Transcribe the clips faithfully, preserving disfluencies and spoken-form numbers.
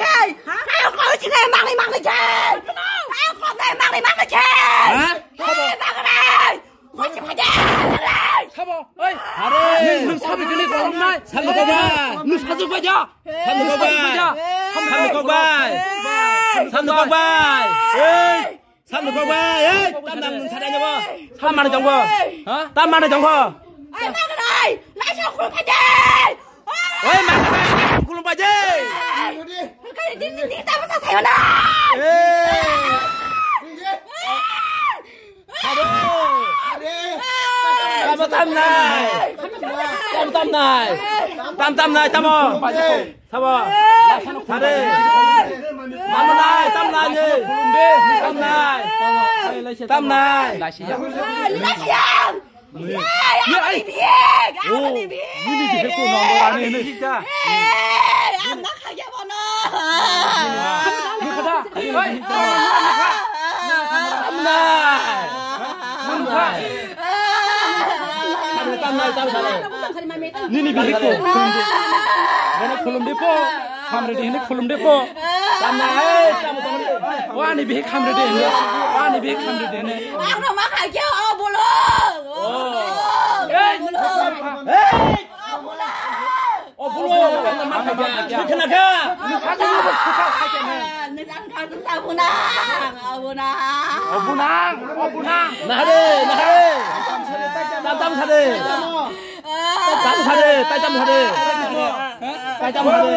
khe. Ayok kau sini mangni mangni khe. Ayok kau sini mangni mangni khe. Ha? Mangni. Kau sini mangni. Sabo, oi. Are. Nung sabi kini korong nai. Sabi kau bai. Nung sajuk bai ja. Sabi kau bai. Sabi kau bai. Sabi kau bai. Ei. Sabi kau bai. Ei. Tam nang nung sadai jabo. Tam mana jongko? Ha? Tam mana jongko? Ai, mangni. Lai sa khul bai ja. Oi, mangni. Khul bai ja. Kau ini, ini, ini, tam sa sayo na. Ei. Abo tam nai. Tam tam nai. Tam tam nai tamo. Sabo. Sare. Tam nai, tam nai ni. Tam nai. Tam nai. Lasiang. Ye, ai. Ani bihik. Oh, ani bihik. Nini bihik ko nongo ani ni. Ang na khaya bono. Ni khada. Tam nai. Tam nai. Tam nai, tam nai. Nini bihik ko. Bono khulum di po. Hamri di hini khulum di po. Tam nai. Tam nai. Wani bihik hamri di hini. Wani bihik hamri di hini. Ang no ma khaya o bolo. Oh. Ei. Ei. O bolo, ang ma khaja. Khna kha. Nwng ang kha sa buna. Abuna. Abuna. Nahare, nahare. Tam tam sare. Tam sare, tai tam sare. Tai tam sare.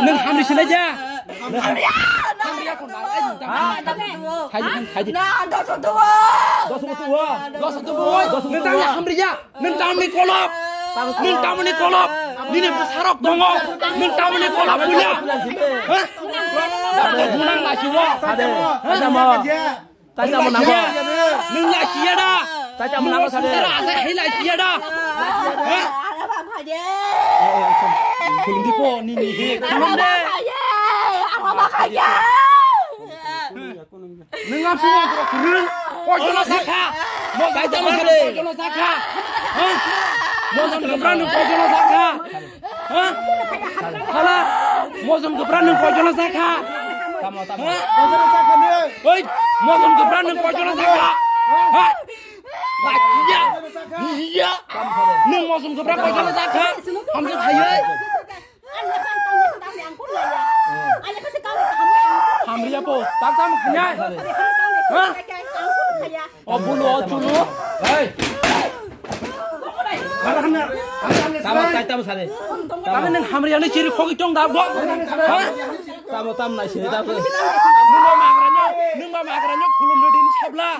Nwng hamri sinai ja. Hamri ya. Hamri ya ko na. Hai, hai. Na, doso tuwo. Doso tuwo. Doso tuwo. Nwng tang hamri ya. Nwng tamni kolok? Nwng tamni kolok? Nini bwsarok tongo. Nwng tamni kolok puila? Ha? Bunang lasiwo. Sade. Sade mo. Taita mo nango. Nwng lasiya da. Taita mo nango sade. Tara asa hai lasiya da. Ha? Khulum di po nini he. Khulum de. Nwng ang sini ang kurang kurang. Kojono sakha. Mo baita mo sare. Kojono sakha. Ha? Mo jam gabra nwng kojono sakha. Ha? Hala. Mo jam gabra nwng kojono sakha. Tamo, tamo. Ha? Oi, mo jam gabra nwng kojono sakha. Ha? Iya. Iya. Nwng mo jam gabra kojono sakha. Hamjak hayai. Hamriya po, tam tam khanyai. Ha? O bulu, o chulu. Hey. Tamo, tai tamo sare. Tamo nang hamriya ni chiri khogi tong da bo. Ha? Tamo tam nai sini tamo. Nungba magranyo, nungba magranyo khulum redi ni sabla.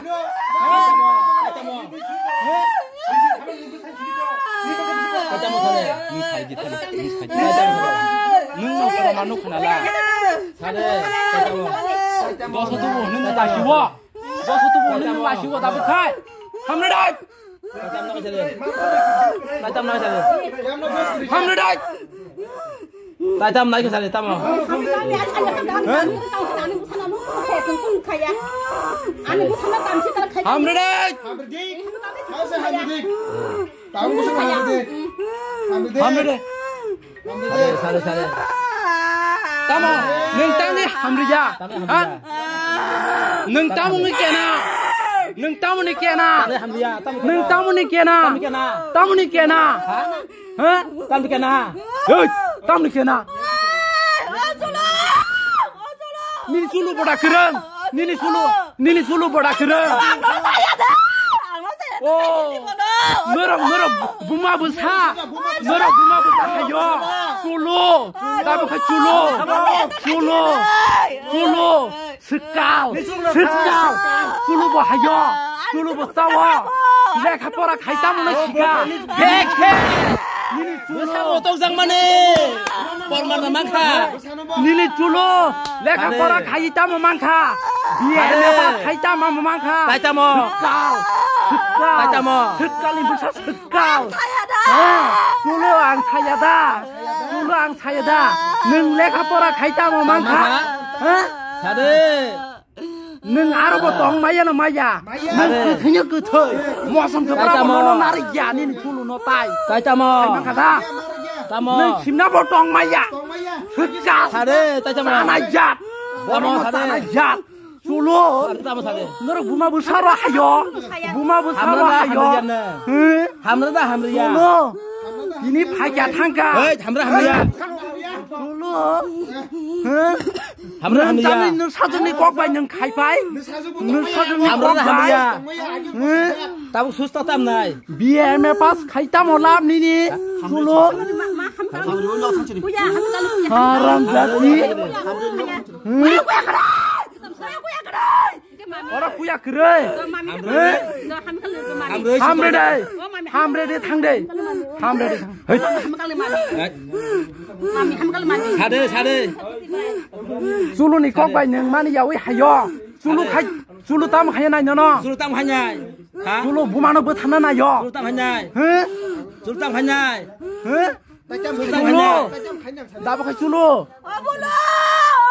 Ha? Tamo. Kaisa mo thani, nwng sai di thani, nwng sai di. Kaisa mo thani. Nwng no pura manu khna la. Thani, kaisa mo. Doso tubu, nwng no lasiwo. Doso tubu, nwng no lasiwo, dabu khai. Hamre dai. Kaisa mo thani. Kaisa mo thani. Hamre dai. Tai tam nai khe sari tamo. Hamri dai. Hamri dai. Sare, sare. Tamo, nwng tamni hamriya. Ha? Nwng tamni kena. Nwng tamni kena. Nwng tamni kena. Tamni kena. Ha? Tamni kena. Hei, tamni kena. Nini chulu boda kwrwng. Nini chulu, nini chulu boda kwrwng. Oh, norok, norok buma bwsa. Norok buma bwsa hayo. Chulu. Tabukha chulu. Chulu. Chulu. Swkal, swkal, chulu bo hayo, chulu bo chawo, lekha pora khai tamo no sika. He, he. Nini chulu. Bwsa bo tokjak mani. Porman no mankha. Nini chulu, lekha pora khai tamo mankha. B A M pass khai tamo mankha. Tai tamo. Swkal, swkal. Tai tamo. Swkal ni bwsa swkal. Ang saya da. Ha, chulu ang saya da. Chulu ang saya da. Nwng lekha pora khai tamo mankha. Mankha? Ha? Sade. Nwng aro bo tong maya na maya. Nwng kwthwino kwthwi. Mosom kwbra bo nono nari ya nini chulu no tai. Tai tamo. Mankha da. Tamo. Nwng simna bo tong maya. Swkal. Sade, tai tamo. Sana jat. Tamo sade. Sana jat. Chulu. Sade, tamo sade. Norok buma bwsa ro hayo. Buma bwsa ro hayo. Hamra da, hamra ya. He? Hamra da, hamra ya. Chulu. Tini phaikya thangka. Hei, hamra, hamra ya. Chulu. He? Hamra, hamra ya. Nang sajwkni kok bai nwng khai pai. Nwng sajwkni kok bai. Hamra da, hamra ya. He? Tabuk susta tam nai. B A M pass khai tamo lab nini. Chulu. Haram jati. Oro kuya kwrwi. Hamre dai. Hamre de thang de. Hamre de thang. Hei. Sade, sade. Chulu ni kok bai nwng mani yawi hayo. Chulu khai, chulu tam khai nai nono. Chulu tam khai nai. Ha? Chulu bumano bwthana nayo. Chulu tam khai nai. He? Chulu tam khai nai. He? Chulu. Dabo khai chulu. O bulu!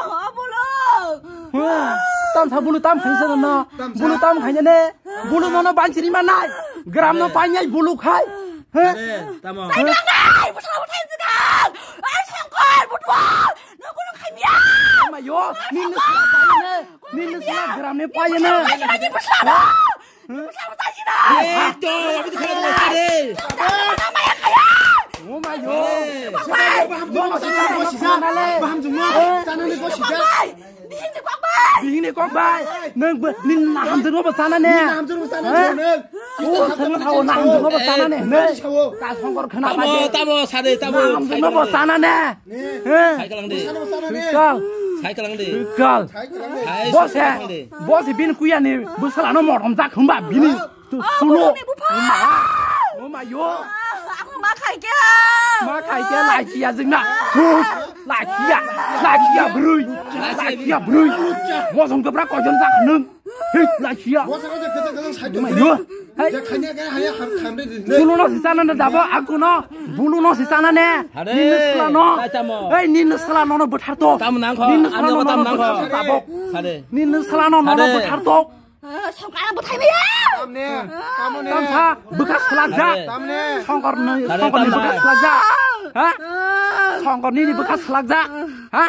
O bulu! Tam sa bulu tam khaisa na. Bulu tam khaina ne. Bulu nono banchiri manai. Gram no panyai bulu khai. He? Tamo. Sai nang nai, bwsla bwthai jigang. Ai songkor butwa. No kuno khaimya. Mayo, nini sila payane. Nini sila gram ne payane. Bwsla bwthai jigang. Ei, to, aboni khana tare. Mama ya kaya. Oh my God. Baham jungno, baham jungno, baham jungno. Chanani ko sija. Bihingni kok bai. Bihingni kok bai. Nang nini nahamjungno bo chanane. Nahamjungno chanane. Oh, sengno thawo nahamjungno bo chanane. Ka songkor khana. Tamo, tamo, sade, tamo. Nahamjungno bo chanane. Cycle ang di. Cycle. Cycle ang di. Cycle. Boss he. Boss he bin kuya ni bwsala no morom jak hwnba bini. Sulo. Oma yo. Ako ma khai kya. Ma khai kya lai kya jingna. Lai kya. Lai kya brui. Lai kya brui. Mosong kebra kojon jak nung. Hei, lachiya. Yo. Hei. Chulu no sisana ne dabo, aku no. Bulu no sisana ne. Nini sula no. Hei, nini sula no no bwthar to. Nini sula no no bwthar to dabo. Nini sula no no bwthar to. Songkar bwthai maya. Tamsa bwkha slajak. Songkar ni, songkar ni bwkha slajak. Ha? Songkar ni bwkha slajak. Ha?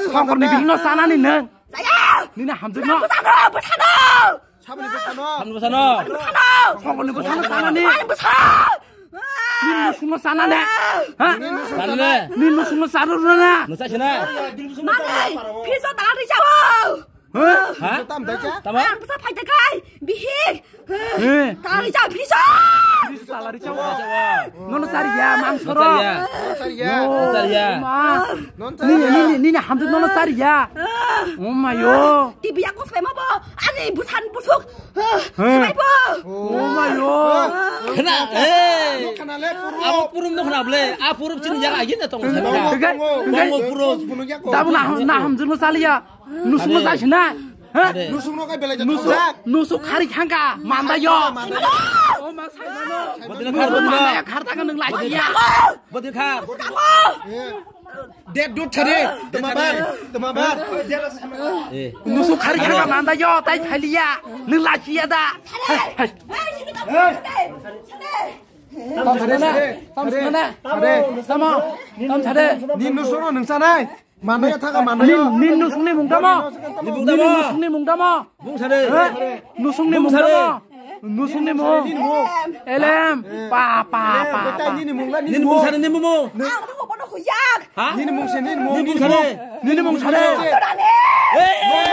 Songkar ni bihik no sanani nung. Nini hamjwk no. Bwsano, bwsano. Saboni bwsano. Saboni bwsano. Bwsano. Songkar ni bwsano sanani. Ani bwsano. Nini musung no sanane. Ha? Sanane. Nini musung no sanu rana. Nusa sina. Mani, piso dalari jawo. Ha? Ha? Tamo? Ang bwsa phaida kai, bihik. He. Kari cha phisa. Phisa lari cha. Nono chari ya, mang soro. Chari ya. Chari ya. Oh, chari ya. Ma. Nini, nini, nini hamjwk nono chari ya. Oh my yo. T V ya kos ma bo. Ani busan busuk. He. Sai bo. Oh my yo. Khna, eh. Khna le puru. Abo puru no khna ble. A puru chin ya agin na tong. Tong, tong. Bongo puru. Dabu na, na hamjwk no chali ya. Nusuk no chai sinai. Ha? Nusuk no kai belai jat. Nusuk, nusuk khari khangka, manda yo. Manda yo. O ma sai mano. Bodil khar, nusuk bodil. Manda ya khar ta ka nung lai ya. Bodil khar. Dead dude chare. Tama bar, tama bar. Eh. Nusuk khari khangka manda yo, tai thali ya. Nung lai ya da. Hey, hey. Tam sade na, tam sade na. Tam, tam sade. Ni nusuk no nung chanai. Mano ya thaga mano ya. Nin, nin nusungni mung tamo? Nin mung tamo? Nin nusungni mung tamo? Mung sade. He? Nusungni mung tamo? Nusungni mung. Elem. Pa, pa, pa, pa. Nini mung la, nini mung sade, nini mung. Ang bono huyak. Ha? Nini mung se, nini mung. Nini mung sade. Nini mung sade. Hey!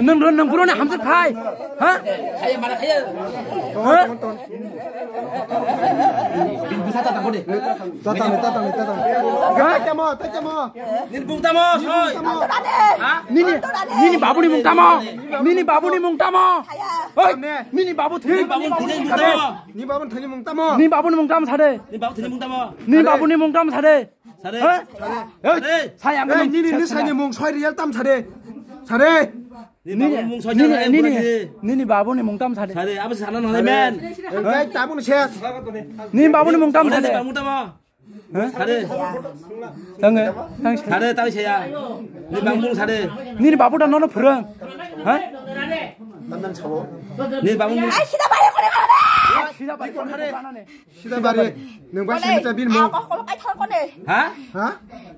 Nwng, nwng, nwng bro ni hamjak phai. Ha? Ha? Tatang, tatang, tatang. Tamo, tamo. Nini bung tamo, soi. Ha? Nini, nini babu ni mung tamo. Nini babu ni mung tamo. Oi, nini babu thini. Nini babu thini mung tamo. Ni babu thini mung tamo. Ni babu ni mung tamo sade. Ni babu thini mung tamo. Ni babu ni mung tamo sade. Sade. Ha? Sade. Oi, sade. Sayang. Ei, nini, nini sade mung soi real tam sade. Sade. Nini babu ni mung soi nini, sade, nini, nini babu ni mung tamo sade. Sade, abo sana nang men. Ei, tabuk ni ses. Nini babu ni mung tamo sade. Babu tamo. Hah? Sade. Tang, tang. Sade, tang saya. Ni bangmung sade. Nini babu da nono phurung. Hah? Ni bangmung. Ai, sida bare kore kore. Sida bare kore kore. Sida bare. Nung ba sini tabin mo. Ako kolo kai thar kone. Hah? Hah?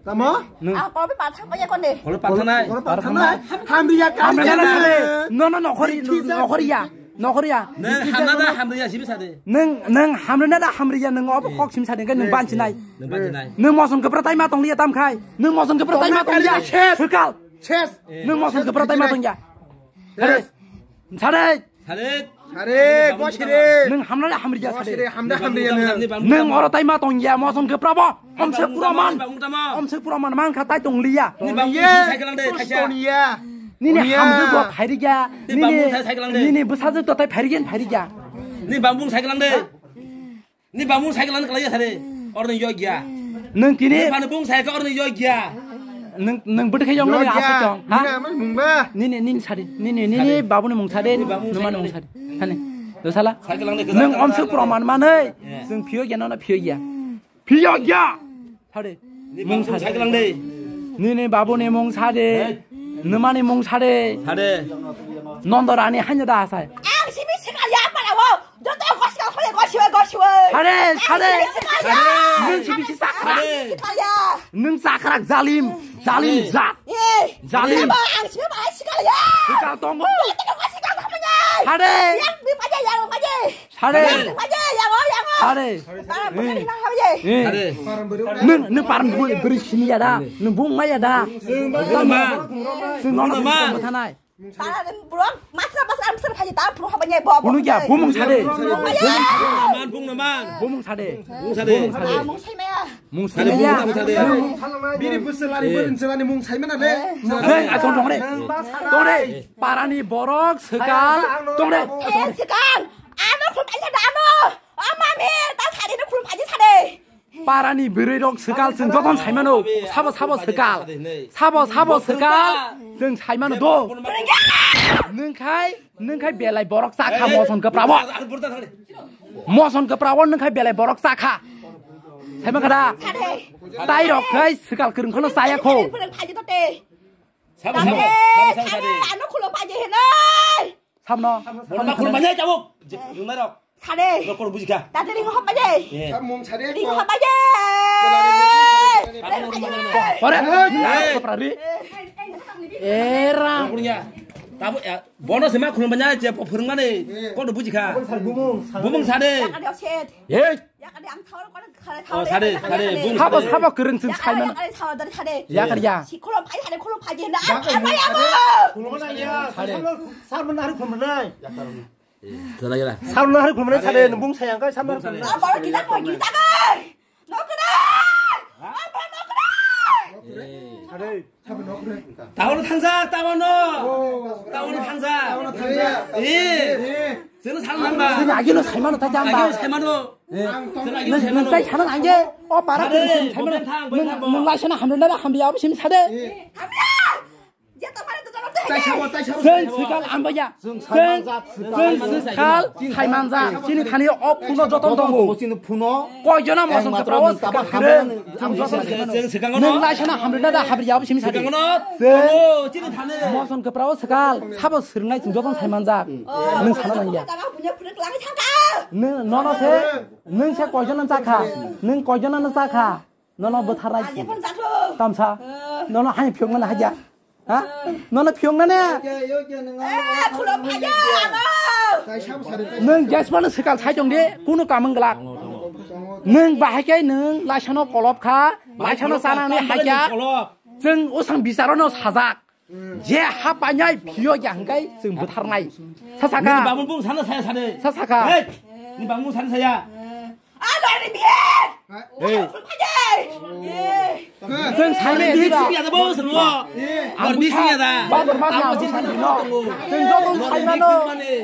Tamo? Ako be pathang kaya kone. Kolo pathanai. Kolo pathanai. Hamriya. Hamriya. Nono nokhori, nokhori ya. Nokhoriya. Neng hamna da hamriya sibi sade. Neng, neng hamna da hamriya neng obo kok sim sade neng bansinai. Neng bansinai. Neng moson kepra tai ma tong liya tam khai. Neng moson kepra tai ma tong liya. Ses. Sukal. Ses. Neng moson kepra tai ma tong ya. Sare. Sare. Sare. Sare, gosire. Neng hamna da hamriya sade. Gosire, hamna hamriya neng. Neng oro tai ma tong ya moson kepra bo. Omse pura man. Omse pura man man kha tai tong liya. Ni bangmung sai kalang de, thaisa. Nini hamjwk bo phairikya. Ni bangmung sai kalang de. Nini bwsajwk to tai phairikya, phairikya. Ni bangmung sai kalang de. Ni bangmung sai kalang kalaiya sare. Orni yogya. Nung tini. Ni bangmung sai ka orni yogya. Nung, nung bwtwkhe yong nang asuk tong. Ha? Nini mung ba. Nini, nini sadi. Nini, nini babuni mung sadi. Nini bangmung sai kalang de. Numani mung sadi. Hani. Dosala. Sai kalang de. Nung omsuk proman manai. Nung phiyo gya, nona phiyo gya. Phiyo gya. Sade. Ni mung bangmung sade. Sai kalang de. Nini babuni mung sade. Hey. Numani mung sade. Sade. Nondo rani hanya da sai. Ang sibi sikal ya para wo. Joto gosi ka khole gosi wo, gosi wo. Sade, sade. Ang sibi sikal ya. Nung sibi sikal. Sade. Sikal ya. Nung sakrak jalim. Jalim jat. Eh. Jalim. Ang sibi ba sikal ya. Sikal tongo. Joto gosi ka khole. Sade. Yang bi paja, yang paja. Sare. Sare. Sare. Nung, nung parang beri, beri sini ya da. Nung bung ma ya da. Bung nama. Bung nama. Bung nama. Bung nama. Bung nama. Bung nama. Bung nama. Bung sade. Mung sai maya. Mung sade. Sare, mung sade. Bini bwswlani, eh, bwrwni bwswlani mung sai mana de? Hei, asong tong re. Tong re. Parani borok swkal. Tong re. Eh, swkal. Ano khum paisa da ano. O mami, ta sari no khum paisa sade. Parani bwrwi rok swkal chwng joton sai mano. Sabo, sabo swkal. Sabo, sabo swkal chwng sai mano do. Nung khai, nung khai belai borok chakha moson kwprabo. Moson kwprabo nung khai belai borok chakha. Saima kada. Tai rok khai swkal kwrwng khano chaya kho. Sabo, sabo, sabo, sabo, sabo. Ano khulo paje henai. Sabno. Bono ma khulum banya jabo. Nungnai rok. Sade. Rok kor bujikha. Tadi ring hop paje. Ring hop paje. Ore. Era. Tabu ya. Bono sema khulum banya je phwrwngmani. Kono bujikha. Bumung sade. Hey. Yakade ang thawar kono khare. Oh, thawar sade, sade, bung sade. Habo, habo kwrwng chwng saimano. Yakade thawar dari khare. Yakade ya. Si khulum phai khare, khulum phai jenda. Ang khare abo. Khulum na ya. Sar mana hari khulum nai. Sar mana hari khulum nai sade, bung sayang kai sar mana hari khulum nai. Abo kita ko kita kai. Nokre. Abo nokre. Sade. Taono thangjak, taono. Taono thangjak. Eh. Chwng sal nang ba. Chwng agino saimano ta jang ba. Agino saimano. Chwng agino saimano. Nung tai sana nang je. O para chwng saimano. Nung lai sana hamdana hambi abo sim sade. Hamya. Je to mane to jalo te. Tai sabo, tai sabo. Chwng swkal ambaya. Chwng, chwng swkal saimanjak. Chini thani o phuno joton tongo. Chini phuno. Koi jona moson kwprao swkal kwrwng. Chwng joton saimano. Chwng swkango no. Nung lai sana hamrina da habri yabo simi sadi. Swkango no. Chwng. Tongo, chini thani. Moson kwprao swkal. Sabo swrwngnai chwng joton saimanjak. Nung sana nangya. Nung nono se. Nung se koi jona chakha. Nung koi jona no chakha. Nono bwtharai. Tamsa. Nono hai phiyokmana haja. Ha? Nono phiyokna ne? Eh, khulum phaje, amo. Nwng jesmano swkal sai tong di, kunu kamwng glak. Nwng bahai khe nwng laisano kolop kha, laisano chanani hai kha. Chwng usang bicharono sajak. Je ha painai phiyo ya hwnkhe chwng bwtharnai. Sa sakha. Nini bamung bung sana saya sade. Sa sakha. Hey, nini bamung sana saya. Ah, lori biye. Hey. Chwng saimano. Lori biye sing ya da bo sing wo. Lori biye sing ya da. Ba ba ba. Chwng joto saimano.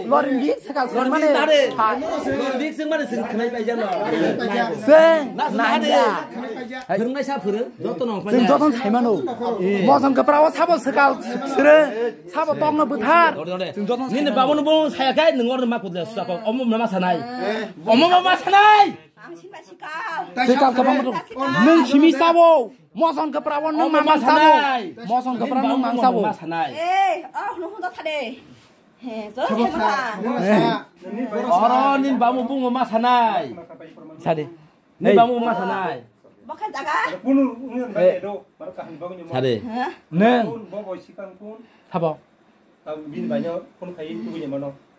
Lori biye swkal swkal mani. Lori biye sing mani sing khnai pai jano. Chwng nangya. Phwrwngnaisa phwrwng, jotono phwrwngnaisa. Chwng jotono saimano. Moson kwprao sabo swkal swrwng, sabo tongno bwthar. Chwng jotono saimano. Nini babono bo saya khe, nwng oroni ma kudle susa kok. Omo ma sanai. Omo ma sanai. Ang sima sikal. Sikal kwbangma dong. Nwng simi sabo. Moson kwprao nwng ma mang sabo. Moson kwprao nwng mang sabo. Ei, oh, nwng hwnda sade. He, jotono saimano. Oro nini babono bungo ma sanai. Sade. Ni bangma ma sanai. Bakha jaga. Sare. Hah? Neng. Sabo.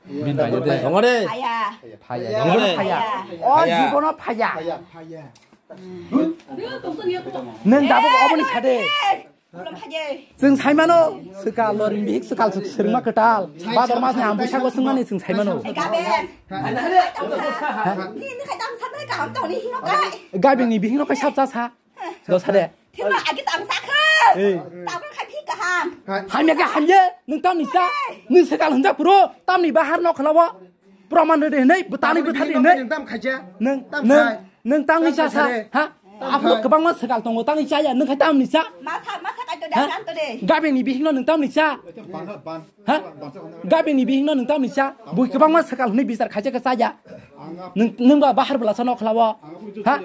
Bin bayo de. Phaya. Phaya. Phaya. O jibono phaya. Neng dabo oboni sade. Chwng saimano, swkal lori bihik swkal swrwngma kwtal. Bador masni ambuisa go swngmani chwng saimano. Gabeng. Nini khai tang sanai kaham tongni hino kai. Gabengni bihikno kai sap cha sa. Do sade. Thima agi tang sakha. Ei. Tabang khai bihik kaham. Hamya khe hamya, nwng tamni cha. Nwng swkal hwnjak phuru, tamni bahar no khlawo. Proman rwdi hwnwi, bwtani bwthar di hwnwi. Nwng, nwng, nwng tangni cha sa, ha? Aphuru kwbangma swkal tongo, tangni chaya, nwng khe tamni cha? Masa, masa kaito da, kanto de. Gabengni bihikno nwng tamni cha? Ha? Gabengni bihikno nwng tamni cha? Bui kwbangma swkal hwnwi bichar khaijak khe chaya. Nwng, nwng ba bahar bwla sa nokhlawo. Ha?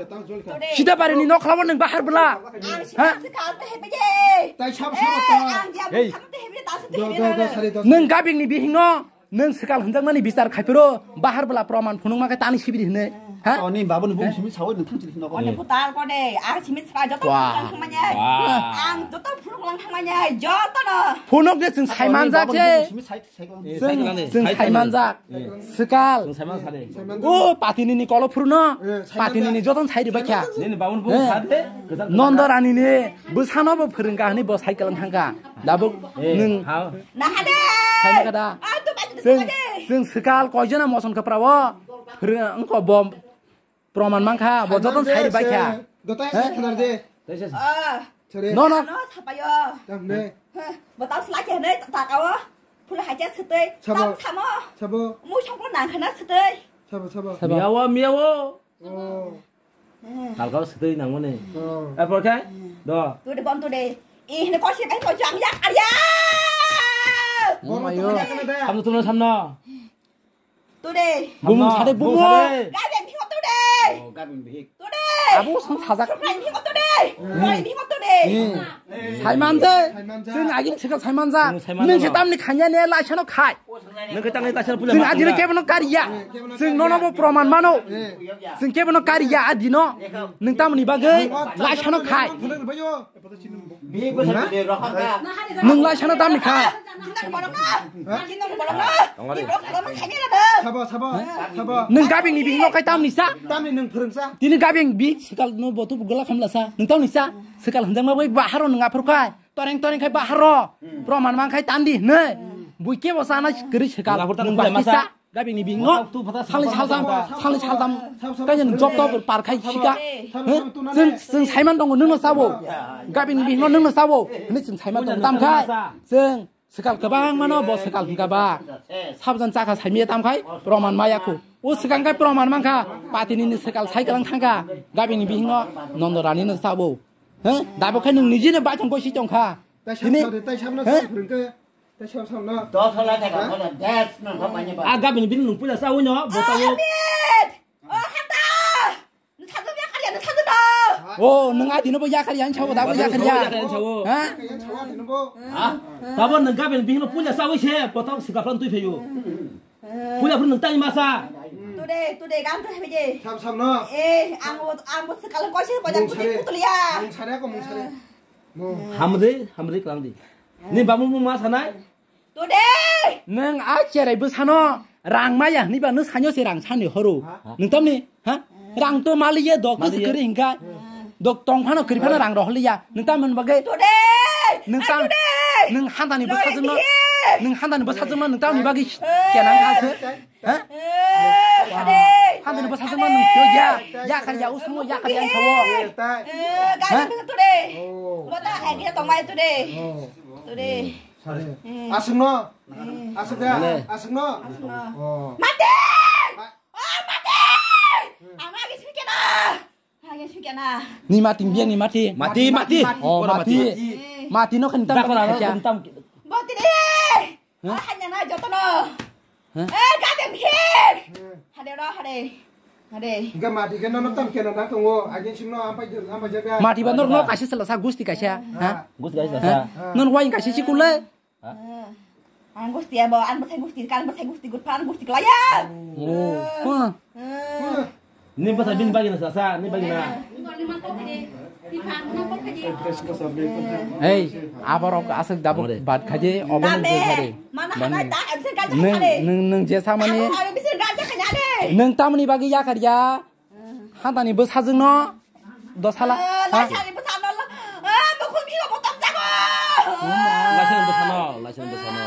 Sida barini nokhlawo nwng bahar bwla. Ha? Swkal to hepe je. Tai sab sab ta. Ang jab sab to hepe, ta sab to hepe. Nwng gabengni bihikno Nwng swkal hwnjakmani bichar khaipiro, bahar bwla proman phunukma khe tani sibiri hwnwi. Ha? Oni babuni bung simi sawi nwng thangchili hino. Oni putar kode, ang simi sra joto phunuk lang thangmanya. Ang joto phunuk lang thangmanya, joto no. Phunuk de chwng saimanjak se. Chwng, chwng saimanjak. Swkal. O patini ni kolo phuruno. Patini ni joto sai riba kya. Nini babuni bung sade. Nondo rani ni bwsano bo phwrwngkha hwnwi bo cycle thangkha. Dabuk nwng. Nahade. Saima kada. Chwng, chwng swkal koijona moson kwprao. Phwrwng wngkha bo proman mankha, bo jotono sai ribaikha. Dotai sai khwnar de. No, no. No, sapayo. Tamne. Bo tang slai khe ne takao. Phul haja swtwi. Sabo. Tam samo. Sabo. Mu songko nang khana swtwi. Sabo, sabo. Miyawo, miyawo. Oh. Talkao swtwi nangmani. Oh. Erpor khe? Do. Tude bom tude. Ih, ne kosi kai ko jang ya arya. Samno tumno samno. Tude. Bumung sade bumung. Gabeng bihik tude. Oh, gabeng bihik. Tude. Abo sang sajak. Suprai bihik tude. Suprai bihik tude. Saiman je. Saiman je. Chwng agin sikal saiman ja. Nwng saiman ja. Nwng se tamni khanya ne laisano khai. Nwng khe tangni taisano puila. Chwng ajino kebono kariya. Chwng nono bo proman mano. Chwng kebono kariya adino. Nwng tamni bagwi laisano khai. Nwng laisano tamni khai. Sabo, sabo, sabo. Nwng gabengni bihikno khai tamni sa. Tamni nwng phwrwngsa. Tini gabeng bi sikal no botu gula khamla sa. Nwng tamni sa. Sikal hwnjakma bai baharo nwng aphuru khai. Toreng toreng khai baharo. Proman mang khai tandi hwnwi. Bui kebo sana kwrwi swkal. Lahur tang nwng phulai bahai masa. Sa. Gabini bihikno. Sali saltam, sali saltam. Kanya nwng job to par khai sika. Chwng, chwng saiman tongo nwngno sabo. Gabini bihikno nwngno sabo. Hwnwi chwng saiman tongo tam khai. Chwng swkal kwbang mano bo swkal hwnkha ba. Sabjan chakha saimiya tam khai. Proman maya khu. O swkang khai proman mankha. Patini ni swkal sai kwlang thangkha. Gabini bihikno Nondo Rani no sabo. He? Dabo khai nwng nijino baithang koi si tongkha. Tai sab sab de, tai sab no sab phwrwngkhe, tai sab sab no. Dos hola thaka, hola des no thok manya ba. A gabini bini nwng puila sa uino, bota o. Amit! O hata! Nwng thangwi yakar ya, nwng thangwi no. O, nwng adino bo yakar ya, nwng sabo dabo yakar ya. Yakar ya, nwng sabo. Ha? Yang sawa dino bo. Ha? Tabo nwng gabini bini puila sa ui se, bota o sika phang twi phaio. Puila phuru nwng tangwi masa. Today, today, gam to hebi je. Sam sam no. Eh, ang bo, ang bo sekal koise pajak putuli putulia. Mung sare ko mung sare. Hamri, hamri klang di. Ni bamu mung ma sanai? Today. Nwng a cherai bwsano. Rang maya hwnwi ba nwng sanyo se rang sani horo. Ha? Nwng tamni, ha? Rang to maliya dok to Maliya. Kwrwi hingka. Dok tong phano kwrwi phano rang rohliya. Nwng tamni bagwi Today! Nwng tam, Today! Nwng handani bwsajwkno, Today! Nwng handani bwsajwkno nwng tamni bagwi kenang kha se. Ha? Eh, hade. Handani bwsajwkno nwng kyo ya. Ya kar ya usmo ya kar ya sawo. Eh, gari Ha? Today. Oh. Bota idea tong mai Today. Oh. Today. Sare. Hmm. Aswkno? Hmm. Aswk da? Mane. Aswkno? Aswkno. Oh. Mati! Ma- Oh, mati! Hmm. Ang lagi sini kena. Lagi sini kena. Ni mati, biang ni mati. Mati, mati. Oh, Ora mati. Mati. Mati no kan tam Dakon ano khacha. Tam. Boti de. Hah? Ah, hanya na joto no. Hah? Eh, gadem hir. Hmm. Hade ro, hade. Hade. Enggak mati kan nono tam kena na tongo. Agin sing no ampai ampai jaga. Mati ba nor no kaisa sela sa gusti kaisa. Ha? Gusti kaisa sa. Non wain kaisa sikule. Ha? Ang gusti abo, ang bwsai gusti, kan bwsai gusti, gutpan gusti klaya. Oh. Huh. Ni bwsai bini bagina sasa, ni bagina. Hey, aborok aswk dabuk Ore. Bat khaje, obo Nang nang je de, khare. Mana Bani. Hanai ta, absen kan Neng, khare. Neng, neng je samani. Aku absen kan khare. Neng tamni bagi ya kar ya. Hantani bwsajwkno dosala. Eh, Ha? Laisani bwsano, eh, bukhum higo botom jago. Laisani bwsano, laisani bwsano.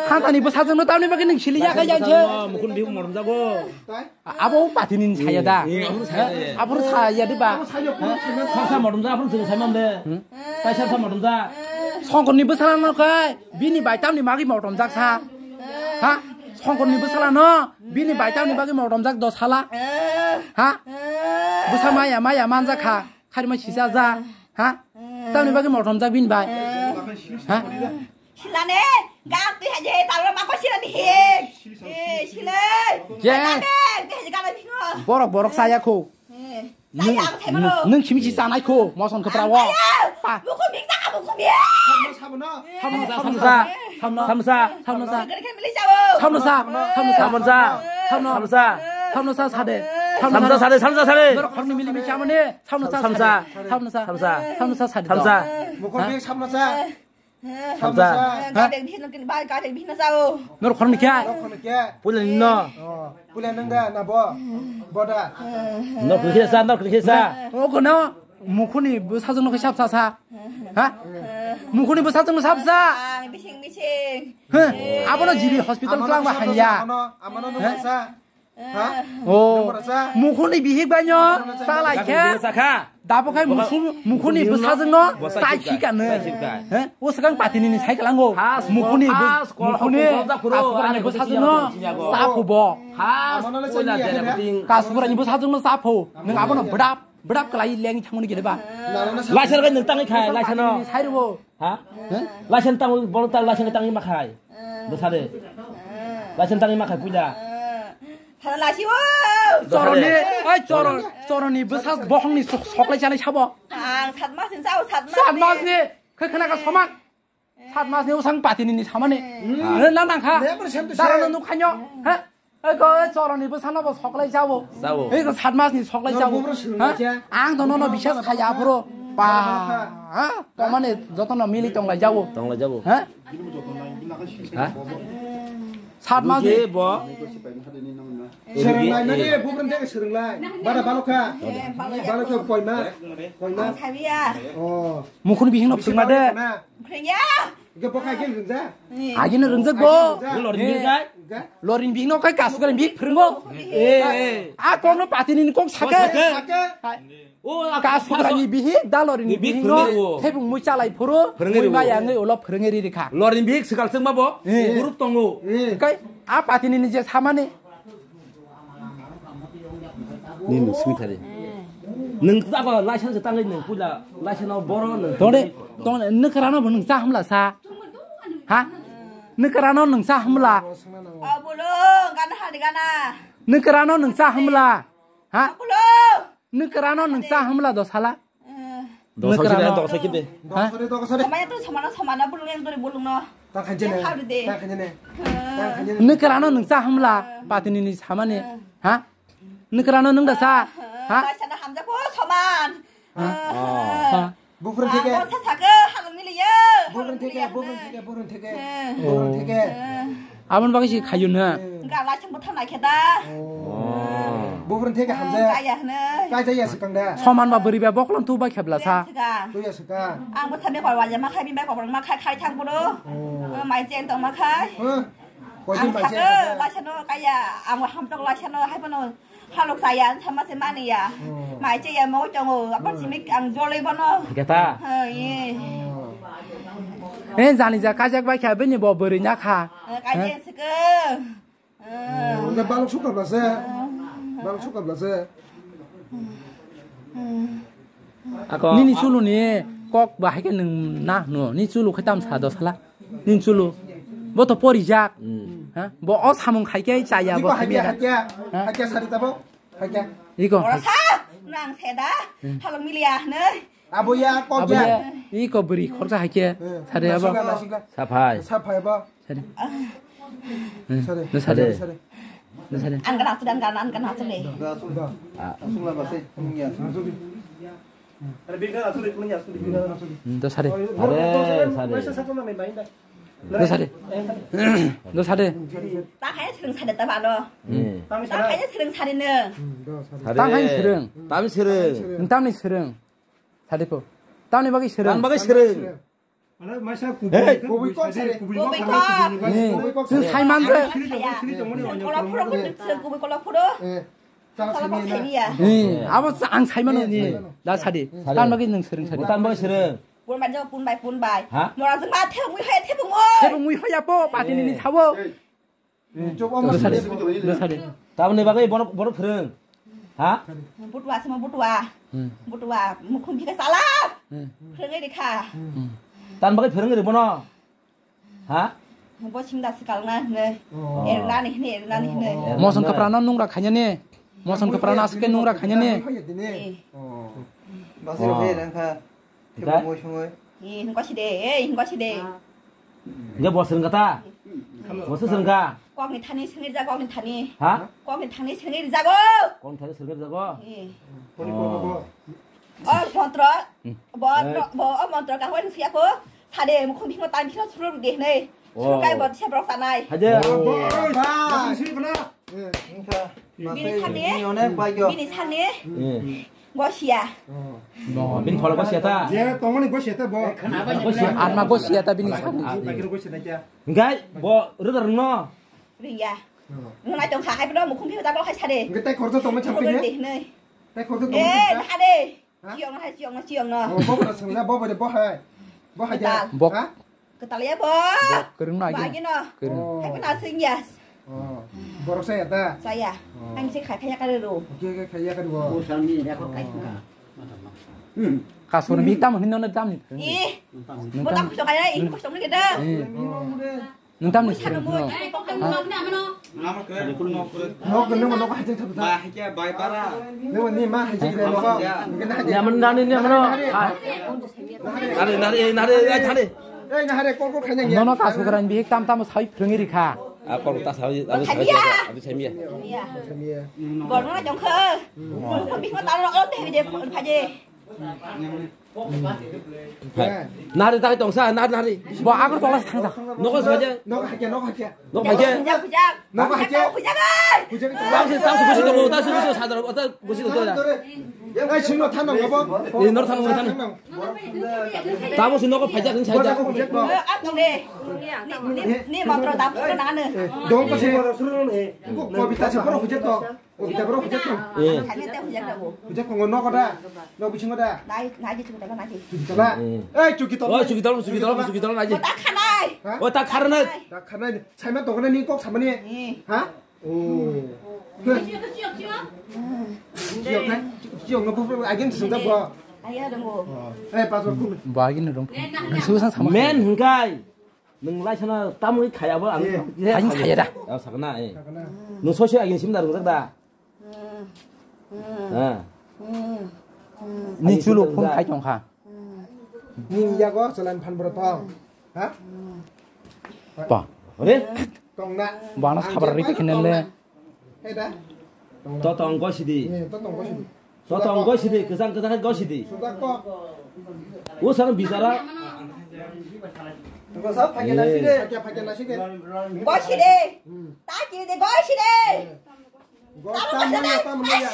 Hantani bwsajwkno tamni bagwi nung sili ya kha yang se. Mukhun bihu morom jago. Abo patini saya da. Eh, abo saya. Abo saya de ba. Sa sa morom ja, abo saya mam de. Hmm? Kaisa sa morom ja. Songkorni bwsala no kai, bini bai tamni magwi motom jak sa. Ha? Songkorni bwsala no, bini bai tamni bagwi motom jak dos hala. Ha? Bwsa maya, maya manjak kha. Kharima sisa ja. Ha? Tamni bagwi motom jak bini bai. Ha? Silane, gak twi haje, tawra mako silani he. Eh, silai. Je. Gak twi haje, gak twi haje. Borok, borok saya kho. Eh, Nung, saya ang saya nung, mano. Nung simi si sanai kho, moson khe prawo. Saya. Pa. Buku bing tak buku bing. Samsa, samsa, samsa, samsa, samsa. Gari kan beli jauh. Samsa, samsa, samsa, samsa, samsa, samsa sade. Samsa sade, samsa sade. Nor khorni mili mi chamane. Samsa, samsa, samsa, samsa, samsa sade. Samsa. Buku bing samsa. Hamsa. Hamsa. Gade bihno kin bai, gade bihno sao. Nor khorni kya? Nor khorni kya? Pula nino. Oh, pula nang da na bo. Boda. Nor khorni kya sa, nor khorni kya sa. O kono mukhuni bwsajwkno khe sap sa sa. Ha? Mukhuni bwsajwkno sap sa. Ang bising bising. He, abono jibi hospital twlangma hanya. Amano, amano nang sa. Ha? Oh. Mukhuni bihik baino salai khe. Sakha. Dabo khai musu-, mukhuni bwsajwkno tai khikano. He? O swkang patini ni sai kalango. Mukhuni bw-, mukhuni aswkani bwsajwkno sapho bo. Kaswkani bwsajwkno sapho. Nwng abono bwdap, bwdap kwlai leng thangmani gede ba. Laisar bai nwng tangwi khai, laisar no. Patini ni sai rwo. Ha? He? Laisar tangwi, bolo tang, laisar tangwi ma khai. Bwsade. Laisar tangwi ma khai puila. Sana lasi wo. Choroni, oi choron, choroni bwsa bohongni sok-, soklai chanai sabo. Ang sat mas ni sao, sat mas ni. Sat mas ni, khe khna ka soman. Sat mas ni usang patini ni samani. Hmm. Re na nang kha. Lebar sem to se. Dara no nuk khanyo. Ha? Oi ko choroni bwsa no bo soklai chabo. Chabo. Ei ko sat mas ni soklai chabo. Nor bubro srwng Ha? Kha. Ang to nono bisas khaya aphuru. Pa. Ha? Tomani jotono mili tonglai jabo. Tonglai jabo. Ha? Ha? Sat mas ni. Buji bo. Srwng lai nani bubro de srwng lai. Bada balokha. Balokha koi mas. Koi mas. Sabiya. Oh. Mukhun bihing no phwrwngma de. Phwrwngya. Ge bokai ge rwngja. Agini rwngjak bo. Lori ni bihik kai. Lori ni bihik no kai kasukra ni bihik phwrwngo. Eh, eh. A kok no patini ni kok sake. Sake. O, a Kasukrani bihik, da lori ni bihik no. Thebung mui chalai phuru. Mui maya ngwi ulo phwrwngwi ri rikha. Lori ni bihik swkal swngma bo. Eh. Group tongo. Kai a patini ni je samani. Ni nung simi thari. Nung ta ba license tangwi nung puila license no boro nung. Tone, tone, nung krano bo nung cha hamla sa. Ha? Nung krano nung cha hamla. Abulo, gana hadi gana. Nung krano nung cha hamla. Ha? Abulo. Nung krano nung cha hamla do sala. Dosa kide, dosa kide. Ha? Samaya tu samana samana bulung yang dori bulung no. Ta khanjene. Ta khanjene. Ta khanjene. Nung krano nung cha hamla patini ni samani. Ha? Nung krano nung da sa. Ha? Sana hamja ko saman. Ha? Bufrun theke. Sa sake halung miliye. Bufrun theke, bufrun theke, bufrun theke. Bufrun theke. Aboni bagwi se khayo no. Gala chang bwtha naikhe da. Buphuru theke hamjak. Kaya hwnwi. Kaijak ya swkang da. Soman ba bwrwi ba bokolong tu bai khebla sa. Swkang. Tu ya swkang. Ang bwtha me kor waja ma khai, bini bai kor ma khai, khai thang bwrwi. Mai chen tong ma khai. Koitin mai chen. Laisano kaya, ang hamtok laisano hai bono. Halok saya sama se mani ya. Mai che ya mo chongo, apa simi ang jolai bono. Gata. Ha, ye. Eh, jani ja kajak bai kha bini bo bwrwi na kha. Kajak sike. Udah balok suka blase. Balok suka blase. Ako. Nini chulu ni kok bahai ke nung na no. Ni chulu khe tam sa do sala. Nini chulu. Bo to porijak. Ha? Bo o samung khai khe chaya bo. Hakya, hakya. Hakya sari tabo. Hakya. Iko. Ora sa. Nang seda. Halong milia ne. Abo ya kok ya. Iko beri khorsa hakya. Sari abo. Saphai. Saphai bo. Sari. Sari. Sari. Sari. Sari. An kana tu dan kana an kana tu le. Asung la base. Do sari. Are, sari. Do sari. Do sari. Ta khai sering sari ta bano. Ta khai sering sari ne. Ta khai sering. Tami sering. Tami sering. Sari po. Tami bagi sering. Tami bagi sering. Hey, kubui kok sari. Kubui kok. Kubui kok. Sing sai man de. Kolok puro, kubui kolok puro. Abo ang saimano ni. Da sadi. Tan bagwi nung sering sadi. Tan bagwi sering. Pun bai jo, pun bai, pun bai. Ha? Mora jeng ma thebung mui hoya, thebung mui. Thebung mui hoya po, pati ni sabo. Do sadi. Do sadi. Tamni bagwi borok, borok phrwng. Ha? Butua sama butua. Butua, mukhung bika sala. Phrwngwi rikha. Tan bagwi phrwngwi rikbono. Ha? Bo singda swkang na hwnwi. Ernani hwnwi, ernani hwnwi. Moson kwprano nungra khainani. Moson kwprano aswk khe nungra khainani. Basi rok hai rang kha. Thebo moi songoi. Hingko side, eh, hingko side. Hingke bo swrwng kha ta? Bo se swrwng kha? Kokni thani swngwi rijak, kokni thani. Ha? Kokni thani swngwi rijago. Kokni thani swngwi rijago? Eh. O montro, bo, bo, o montro kahwai ni siya ko, sade mukhung bhimo tan bhimo surur de hnai. Surkai bo se brok sanai. Haje. Bini sani, bini sani. Gosia. Bini thola gosia ta. Je tongmani gosia ta bo. Anma gosia ta bini sani. Gai bo rudar no. Ringya. Nunai tong kha hai bo mukhung bhimo ta bol khai sade. Ngetai korjo tongma champi de. Tei khoroksa tongma Eh, sangkha? Nahade. Ha? Chiyong nahai, chiyong no, chiyong no. Oh, bo bora sangla, bo bora bo hai. Bo hai ja. Ketal. Bok. Ha? Ketal ya bo. Bok, kereng no agi. Bo agi no. Kereng. Oh. Hai kena sing ya. Oh. Borok saya ta? Saya. Oh. Ang sing khai khai ya kare ro. Oke, oke, khai ya kare ro. Oh, sami ya kok khai ka. Hmm. Kasur mi tam hin no tam ni. Ih. Bo tak khusok kaya, ih khusok ni kita. Eh. Oh. Nung tamni sering no? Nok gwnang ma nok hajeng thabu ta. Nung ni ma hajeng le nok. Nung na hajeng. Nyaman nani nyaman no. Nari nari nari ai thani. Ei nahare kol kol khaina. Nono kasukran bihik tam tam sai phrwngwi rikha. A kol ta sai abi sai abi sai miya. Borno na jongkha. Bihik ma talo ot de de phaje. Nari takai tongsa, nari, nari. Bo Agartala se thangjak. Nogo se haja. Nogo haja, nogo haja. Nogo haja. Hujak, hujak. Nogo haja. Hujak, hujak, hujak. Tang se, tang se gusi tongo, tang se gusi sadar, tang gusi tongo. Ai, sino thanong, abo. Eh, nor thanong, thanong. Tamo se nogo haja, haja. Hujak, hujak, no. Eh, aku ne. Ni, ni, ni motor tamo se nang ane. Eh, dong ko se. Ko, ko bita se poro hujak to. O, kita borok hujak tong. Eh. Hujak tong, no kota. No bisingo da. Nai, nai, di chukutala, nai, di. Chukutala. Eh. Eh, chukitala. Oh, chukitala, chukitala, chukitala, nai, di. O, ta khanai. Ha? O, ta kharnai. Ta kharnai. Saima tongna ni kok samani. Eh. Ha? Oh. Chiyok, chiyok, chiyok. Chiyok, ha? Chiyok, no, bu, bu, again, sejak, bu. Ayo, dong, bu. Oh. Eh, pas, bu. Bagin, dong. Susah sama. Men, hingkai. Nung laisana tamwi khaya bo ang. Ani khaya da. Oh, sakna, eh. Sakna. Nung sosi agin simda rung da. Ha. Ni chulu phone khai tong kha. Ni yago chalan phan bro tong. Ha? Pa. Re? Tong na. Bana sabra ri khene le. Heda. To tong go sidi. Eh, to tong go sidi. To tong go sidi, kwchang kwchang go sidi. Suda ko. O sang bichara. Gosa phakya nasi de. Phakya, phakya nasi de. Gosi de. Hmm. Ta ki de gosi de. Go-, tam no ya, tam no ya.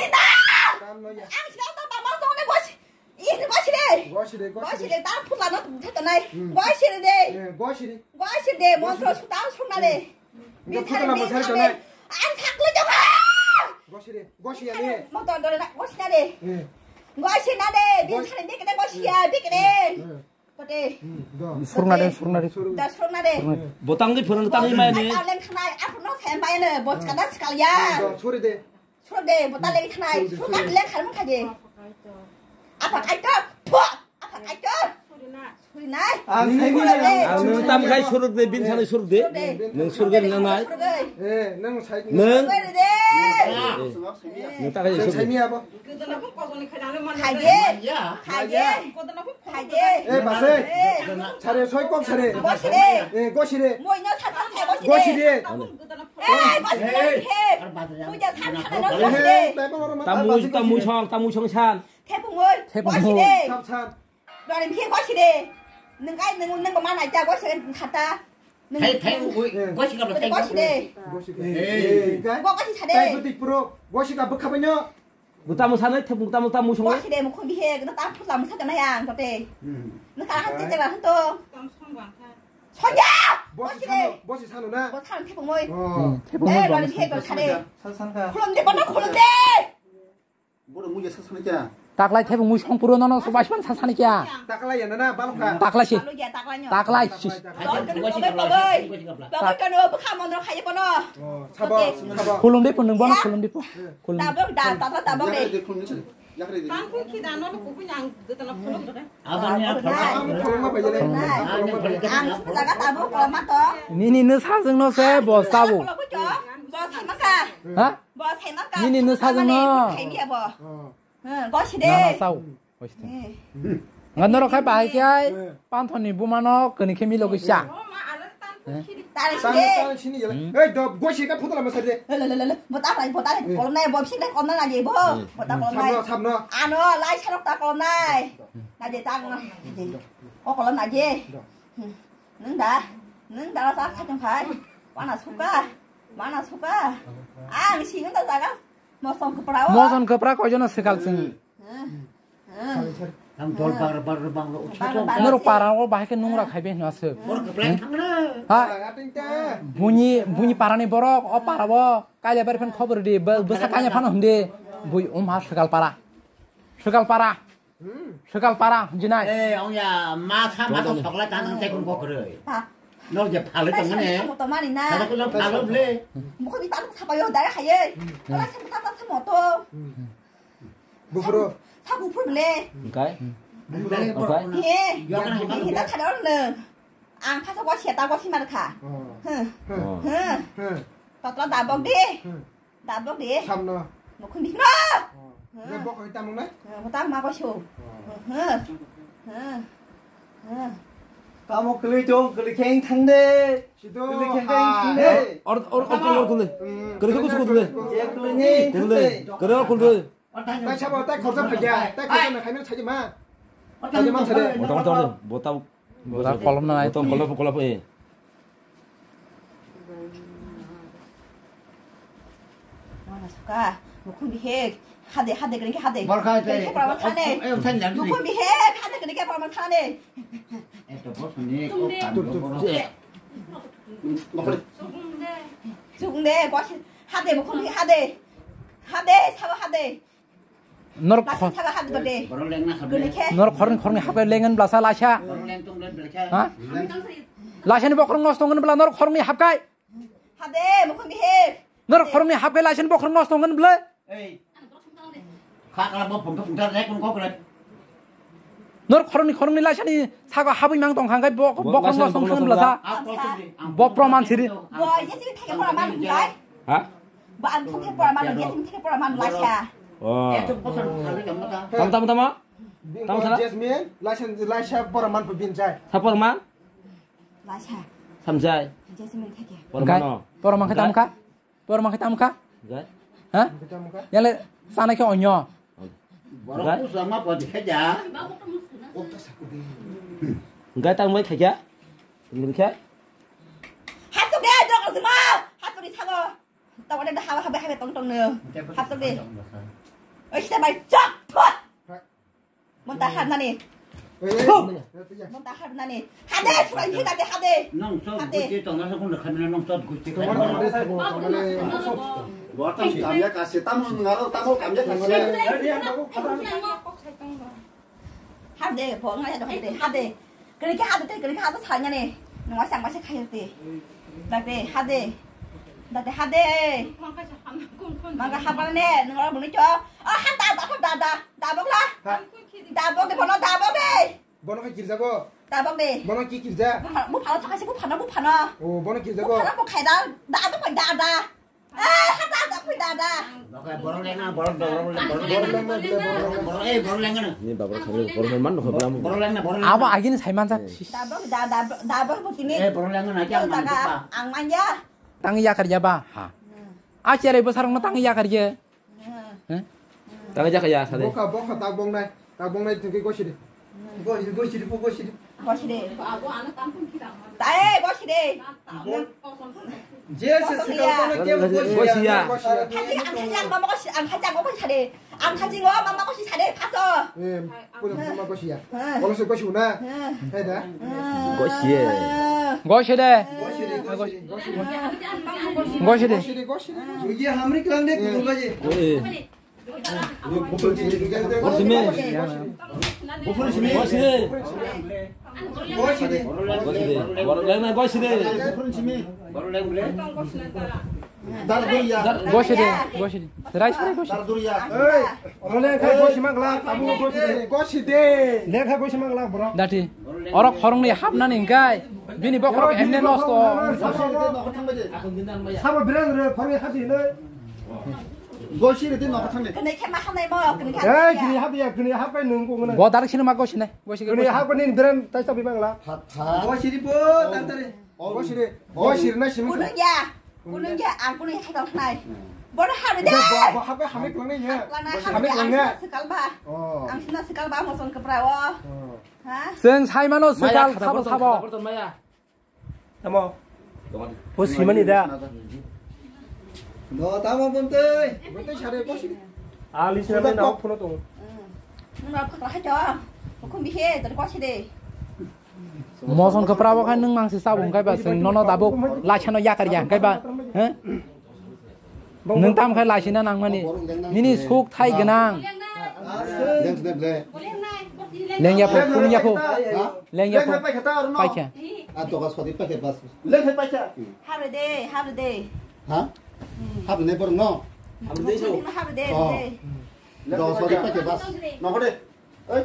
Tam no ya. Ang sila ta mama tong ne gosi. Ih, gosi de. Gosi de, gosi de. Gosi de, ta phula no thata nai. Hmm. Gosi de. Eh, gosi de. Gosi de, montro sutam suna de. Hmm. Bithari, bithari. Ang sakle jong ha. Gosi de, gosi ya ne. Motor dole na, gosi na de. Eh. Gosi na de, bithari bikre gosi ya, bikre. Eh. Kote. Hmm, do. Surna de, surna de. Suru. Da surna de. Botang di phurang tang mai ne. Taleng khnai, aku no sem bai ne, bot kada sekal ya. Do, suri de. Sur de, bota legi thanai, sur de, sur de. Sur ka leng kharmung khaje. Apa kaitor? Pho! Apa kaitor? Suri nai. Ang sai mani, ang nung tam khai suruk de, bin sani suruk de. Sur de. Nung suruk de nang nai. Sur de. Eh, nung sai. Nung. Sur de. Nung ta khai suruk de. Sai mi apa? Khaje. Khaje. Khaje. Eh, base. Eh. Sare, soi kok sare. Gosi de. Eh, gosi de. Moi no sa sa gosi de. Gosi de. Eh, bas, eh, eh. Muja san san no. Eh, eh, tamu, tamu song, tamu song san. Thepung oi. Thepung oi. Gosi de. San san. Dwari mi gosi de. Nung kai nung nung mana ja gosi khata. Thai, thai, ui, gosi ka thai. Gosi de. Gosi de. Eh. Go gosi sade. Tai buti pro. Gosi ka bukha banyo. Buta musa nai thepung buta musa musa. Bosi de mukhung bihe gna ta phusla musa kana yang kote. Hmm. Na ka han te jela han to. Sonja. Bosi sano, bosi sano na. Bosi sano thepung moi. Oh. Hmm, thepung moi. Eh, bani he ko sare. San san ka. Khulum de bono khulum de. Bono muja san san kya. Taklai thepung moi song puro nono so basman san san kya. Taklai ya na na balka. Taklai si. Taklai si. Taklai. Taklai. Taklai kono bukha mondro khaye bono. Oh, sabo, sabo. Khulum de pun nung bono khulum de pun. Tabok da, tata tabok de. Tangkung khi da no kuku nyang de tana phulok de. Abang ya phulok. Ang phulok ma bayale. Ang jaga tabok ma to. Nini no sajeng no se bo sabo. Bo sai maka. Ha? Bo sai maka. Nini no sajeng no. Khai ni abo. Go si de. Na na sao. Ngan norok khai bahai khai panthoni bumano kani khe milo gisa. Tare si de. Ei do go si ka photo lama sai de. Le le le le. Bo ta bai bo ta kolom nai bo si de kolom na je bo. Bo ta kolom nai. Sabno sabno. Ano lai sarok ta kolom nai. Na je ta na. O kolom na je. Nung da. Nung da sa kha jong khai. Wana suka. Mana suka. Ang si nung da jaga. Moson kepra o. Moson kepra kojono sekal sing. Ang dol bar bar bar lo. Norok para o bahai khe nungra khaibe hino aswk. Ha? Buni buni parani borok o para o kaile bari phan khobor di bwsa kanya phano hwndi. Bui um ha swkal para. Swkal para. Swkal para jinai. Eh, ong ya ma sa ma soklai tan tei kun kok roi. No je phalo tong ne. Mo to mani na. Sa ko phalo ble. Mo ko bi tan sa pa yo dai khaye. Ora sa ta ta sa mo to. Bufuro. Sa bufuro le. Engkai? Engkai? He. He ta khador le. Ang pha sa ko sia ta ko si mar kha. He. He. He. Totla dabok de. Dabok de. Samno. Mukhung bihno. He. Bok hoi tamung na? He, ta ma ko so. He. He. He. Tamo kli tong kli kheng thang de. Sido. Kli kheng thang de. Or or or kli or kli. Kli kheng kus kus de. Kli ni. Kli. Kli or kli. Tai sabo, tai khorsa phaiya, tai khorsa na khaimani saji ma. Saji ma sade. Bota, bota, bota. Bota kolom na nai. Bota kolom, kolom, eh. Mana suka, mukhung bihek, hade, hade, gani hade. Bor khai tai. Gani ke pama khane. Eh, eh, eh, eh. Mukhung bihek, hade, gani ke pama khane. Eh, to bos ni, ko kan. Tup, tup, tup. Sukung de, bos, hade, mukhung bihek, hade. Hade, sabo hade. Norok khor-, norok khorni khorni hapkai lengan blasa laisa. Ha? Laisani bokrok nosto ngan bla norok khorni hapkai. Norok khorni hapkai laisani bokrok nosto ngan bla. Norok khorni khorni laisani sago habwi mang tong kha, hwnkhe bok-, bokrok nosto ngan bla sa. Bo proman siri. Ha? Ba ang thung thai pora mano, dia thung thai pora mano, laisa. Oh. Tama, tama, tama. Tama sana? Jasmine, laisa, laisa pora man pabin jai. Sa pora man? Laisa. Samjai. Jasmine thai ke. Pora mano. Pora man khe tama kha? Pora man khe tama kha? Jai. Ha? Tama kha? Yale sana khe onyo. Borok pusa ma podi khaja. Engkai tang bai khaja. Lungkhe? Hapsuk de, jok asima. Hapsuk de sago. Tawade da hawa habe habe tong tong no. Hapsuk de. Oi, sita bai chok. Phut. Monta har nani. Monta har nani. Hade, surai ni hade, hade. Nong chok gusti tong na kun khamina nong chok gusti. Bo tam kamya kasi, tam ngaro, tam kamya kasi. Hade, bo ngai do hade, hade. Kiri ke hade te, kiri ke hade sanya ne. Nungwa sang masa khayo te. Date hade. Date hade. Mangka hapal ne, nungwa buni cho. Ah, hada, da, da, da, da, bok la. Da bok de, bono da bok de. Bono khe kirjago? Da bok de. Bono ki kirja? Bu phano, bu phano, bu phano. O, bono kirjago? Bu phano, bu khaida, da bok da, da. Eh, hata da pui da da. Borok lengna, borok, borok, borok, borok lengna, borok lengna. Ni babar khamni borok man nokha blam. Borok lengna, borok lengna. Abo agini saiman jak. Da bok da da da bok butini. Eh, borok lengna na kya man. Ang manya. Tang ya karya ba? Ha. A chere bo sarong tang ya karya. He? Tang ya karya sade. Boka boka tak bong nai. Tak bong nai tengke gosi de. Gosi de, gosi de, gosi de. Gosi de. Tae gosi de. Je se se ka ko ke gosi. Gosi ya. Ang khaji ang khaji ang mama gosi ang khaji ang gosi sade. Ang khaji ngo mama gosi sade phaso. Eh, puno mama gosi ya. Kalau se gosi na. Hai da. Gosi ye. Gosi de. Gosi de, gosi de, gosi de. Gosi de. Gosi de, gosi de. Ye hamri klang de kutul gaji. Bor simi. Bor simi. Bor simi. Bor simi. Bor lengna bor simi. Bor leng bole. Dar duriya. Dar bor simi. Bor simi. Rai simi bor simi. Dar duriya. Ei, bole khai bor sima glak, abu bor simi. Bor simi. Lekha bor sima glak bro. Dati. Orok khorong ni hapnani hingkai. Bini bokhorok emne nosto. Sabo brand re khorong hadi le. Gosi rede nokha thangni. Kwnwi khe ma hamnai mo, kwnwi khe. Eh, kwnwi hap ya, kwnwi hap kai nung ko ngana. Bo dar sini ma gosi nai. Gosi kwnwi hap ni brand tai sabi bangla. Gosi ri bo tar tare. Gosi re. Gosi re na simi. Kunung ya. Kunung ya, ang kunung ya khai tong thanai. Bo no hap de. Bo hap kai hamik langnai ya. Lana hamik langa. Sekal ba. Oh. Ang sina sekal ba mo son kepra o. Oh. Ha? Seng sai mano sekal sabo sabo. Tamo. Bo simani da. No, tamo bumtwi. Bumtwi sare ko si. Ali sina na phone to. Nang ra phakra ha jo. Ko mi he, tar ko si de. Moson ko prabo khan nang mang si sa bung kai ba sing nono dabo la chano ya kar ya kai ba. He? Nwng tam khai laisina nangmani. Nini suk thai gwnang. Leng sini ble. Lengya pho, phunukya pho. Ha? Lengya pho. Leng hai paikha ta aro no? Paikha. A doga sodi paikha bas. Leng hai paikha. Habre de, habre de. Ha? Habre ne por no? Habre de so. Habre de, habre de. Doga sodi paikha bas. No hore. Ei,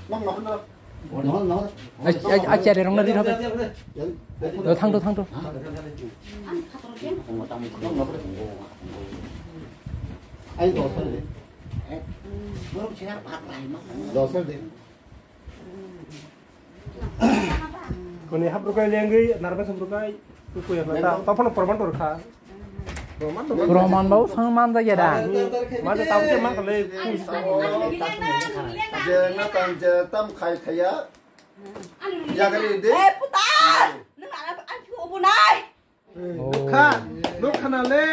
nok nok nok. Nok nok. Ai, ai, ai, chere rong na di thok. Thang to, thang to. Ai, dosa de. Dosa de. Koni hap rukai lengri, narbe sam rukai. Tuku ya ta, ta phano proman tor kha. Proman bau sang man da ya da. Ma ta ta ke ma kale. Je na tam je tam khai khaya. Ya gari de. Eh, puta! Nang ana an chu bu nai. Nukha, nukha na le.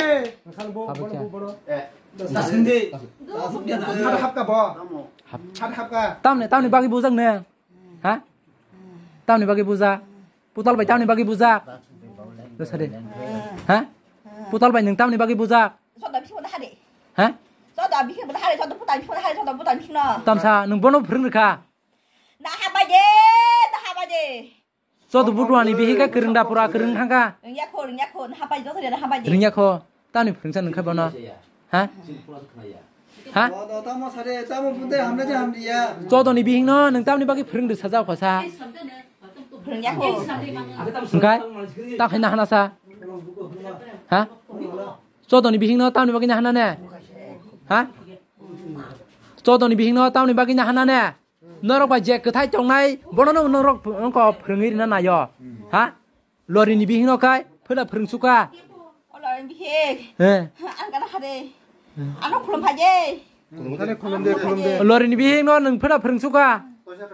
Nang bo bo bo. Eh. Tasindi. Hap hap ka bo. Hap hap ka. Tamne, tamni bagi bujak ne. Ha? Tamni bagi bujak. Putal bai tamni bagi bujak. Dosa de. Ha? Putal bai nwng tamni bagi bujak. Soda bisi boda hade. Ha? Soda bisi boda hade, soda putal bisi boda hade, soda putal bisi no. Tamsa nwng bono phwrwng rwkha. Na habaje, na habaje. Soda butuani bihi ka kwrwng da pura kwrwng thangka. Ringya kho, ringya kho, na habaje, joto na habaje. Ringya kho. Tamni phwrwngsa nwng kha bono. Ha? Ha? Tamo sare, tamo bunte hamle je hamliya. Chodoni bihingno nwng tamni bagwi phwrwngdi sajao khosa. Phwrwngya kho. Hwnkhe ta khaina hana sa. Ha? Chodoni bihingno tamni bagwi hana ne? Ha? Chodoni bihingno tamni bagwi hana ne? Norok bai je kwthai tongnai, bono no norok wngkha phwrwngwi rina naio. Ha? Lorini bihingno khai phwla phwrwngsuka. O lorini bihik. He. Ang kana hade. Ano khulum phaje. Khulum de, khulum de. Lorini bihingno nwng phwla phwrwngsuka.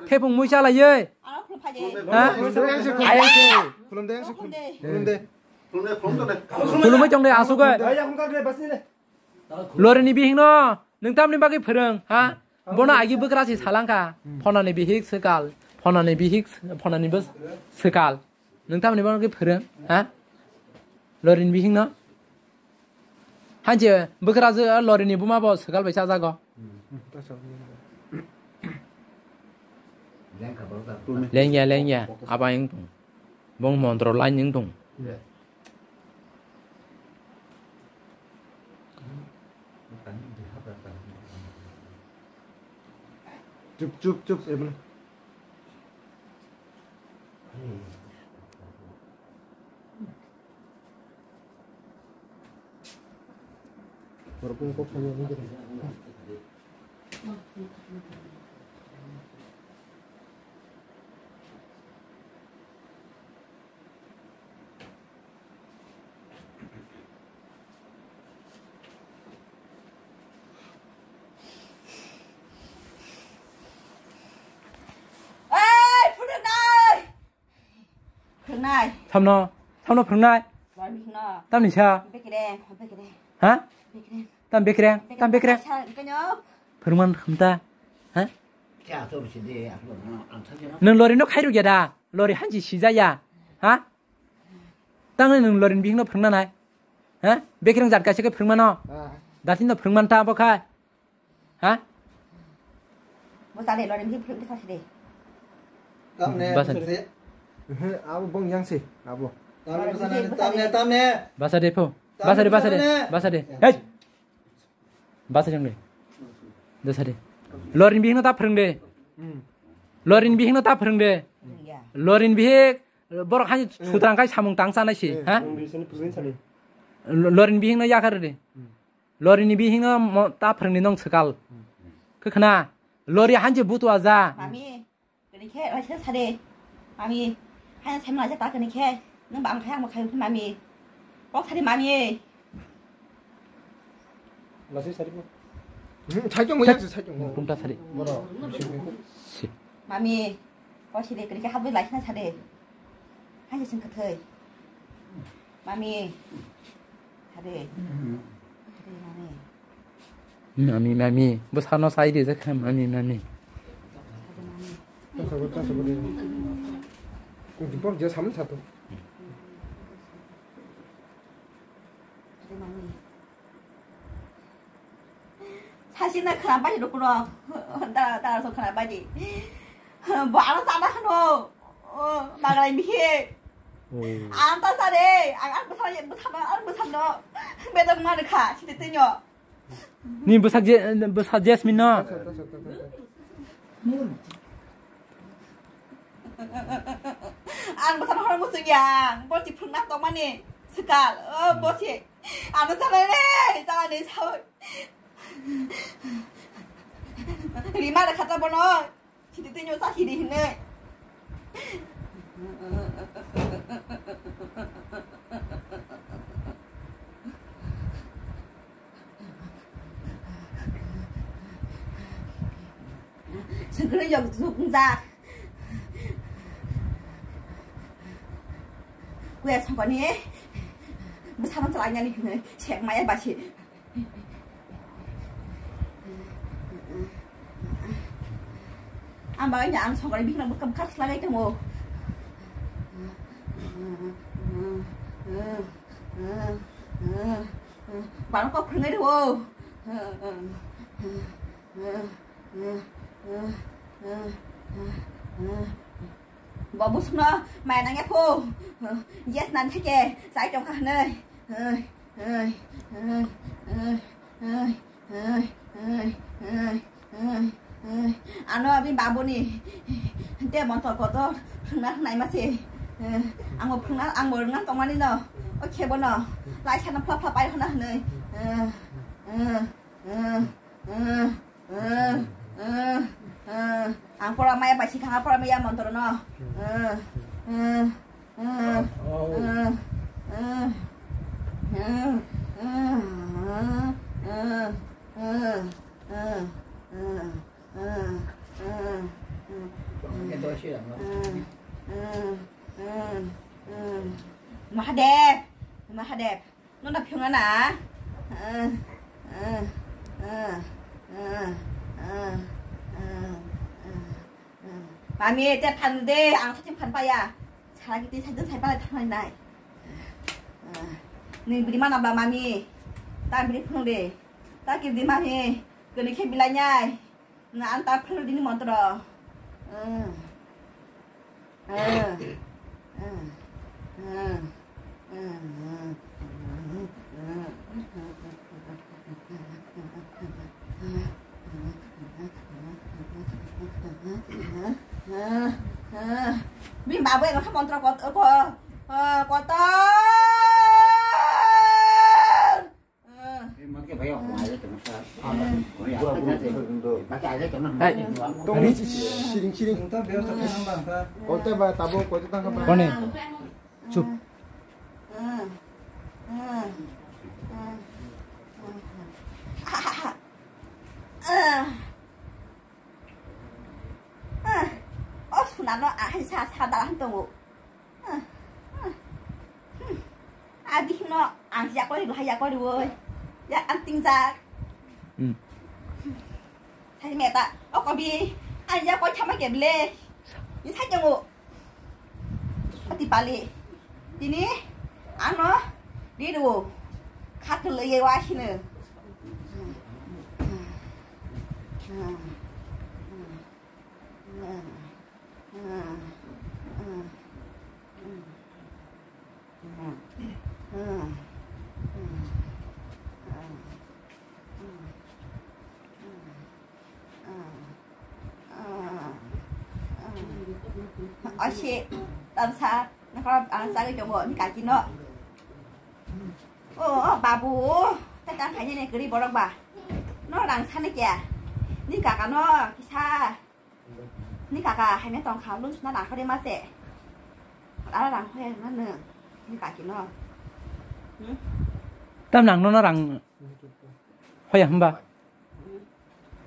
Thepung mui chalaiwi. Ano Ha? Khulum de, khulum de. Khulumwi tong de, asugwi. Lorini bihikno nwng tamni bagwi phwrwng, ha? Bono agi bwkra se salangkha. Phonani bihik swkal, phonani bihik, phonani bw swkal. Nwng tamni bagwi phwrwng, ha? Lorini bihikno. Hanche bwkra je lorini buma bo swkal bai chajago. Lengya, lengya, aba wng tong. Bong montro line wng tong. Chup, chup, chup, Evan. Oi, phwrwngnai! Phwrwngnai. Thamno, thamno phwrwngnai. Lorni hino. Tamni sa. Bekreng, bekreng. Ha? Bekreng. Tam bekreng, tam bekreng. Sa, bekreng. Phwrwngman khamta. Ha? Kya to bisi de, ang thani na. Nwng lorino khairokya da? Lori hanchi sijaya. Ha? Tangwi nwng lorini bihikno phwrwngna nai? Ha? Bekreng jat kaisa khe phwrwngmano? Ah. Datino phwrwngmanta abo khai? Ha? Bo sa de, lorini bihik phwrwng bwsa si de. Tamne, basa. Basa de. Ehe, abo bong yang si, abo. Tamne, basa de, tamne, tamne. Basa de pho. Tamne, basa de, basa de, tamne. Basa de. Hei! Basa jang de. Dosa de. Lorini bihikno ta phwrwng de. Hmm. Lorini bihikno ta phwrwng de. Ya. Lorini bihik, borok hani sutrang kai samung tang chanai si, eh, ha? Ang bisini phwrwngwi sani. Lo-, lorini bihikno yakar de. Hmm. Lorini bihikno mo-, ta phwrwngni nong swkal. Hmm. Khe khna, lori hanchi butua ja. Mami. Kani khe, laisa sade. Mami, hai sai ma laisa ta kani khe. Nang ba ang khai ang khai mami. Kok sade mami. Laisa sade mo. Hmm, sai tong mo, sai tong mo. Pungta sade. Boro. Si. Mami, kok sade kani khe habwi laisa sade. Hai sing khathai. Mami. Hade. Hade, mami. Mami, mami. Bwsano sai rijak kha, mami, mami. Hade, mami. Tasabo, tasabo de. Kung jibor je samni sato. Hade, mami. Sasi na khna bai rukno. Da, da, so khna bai. Bo ano sana khno. Oh, magalai mihi. Oh. Ang ta sare, ang, ang bwsa, bwsa, ang bwsa no. Bedok ma rikha, sini tinyo. Ni bwsa je, bwsa Jasmine no. Ang bwsa no horo musung yang, bol ti phung nak tong mani. Sekal, oh, bol ti. Ang bwsa no re, sama ni sao. Rima rikha ta bono. Sidi tei nyo sa sidi hinui. Sengkri yok zuk nza. Kuya songkoni. Bwsano chalai nani hinui. Sek maya basi. Ang bagwi ang songkrai bihikno bwkha bwkha slagwi tongo. Barokok phwrwngwi rwo. Bo bwswkno maya nangya kho. Yes nan theke chai tongkha hwnwi. Ano abini babuni te montor kotor phwrwngna hwnwi ma se. Angbo phwrwngna, angbo rwngna tongmani no. O khebo no. Laisano phla phla pai hwnna hwnwi. Ang pora maya bai sikha, ang pora maya montor no. Mahadev, Mahadev, no na phiyong na. Mami, te phan de, ang sachi phan paya. Sara kiti sachi sai pala thangnai nai. Ni bidi mana ba mami. Ta bidi phung de. Ta ki bidi mami. Kene khe bilai nai. Na anta phel dini montro. Bini babu eno kha montro kot ko kotor. Hey, siring, siring. Kote ba, tabo, kote tangka ba. Kone? Chup. O sunano ahai sa, sa dalan tongo. Abi hino ang yakori, hai yakori woi. Ya ang tingjak. Hmm. Hai meta, o kobi, ang yakori thama keble. Ni sai tongo. Ati pali. Tini ano di do. Khatul ye wa hino. Osi, tamsa, nakora ang sagwi tongo, ni kaki no. O, o, babu, o, ta tang khaini ne kwrwi borok ba. No rang sani kya? Ni kaka no kisa. Ni kaka haino tong kha, lung sna rang khade ma se. Ara rang khoya na nung. Ni kaki no. Hmm? Tam nang no no rang. Khoya hamba.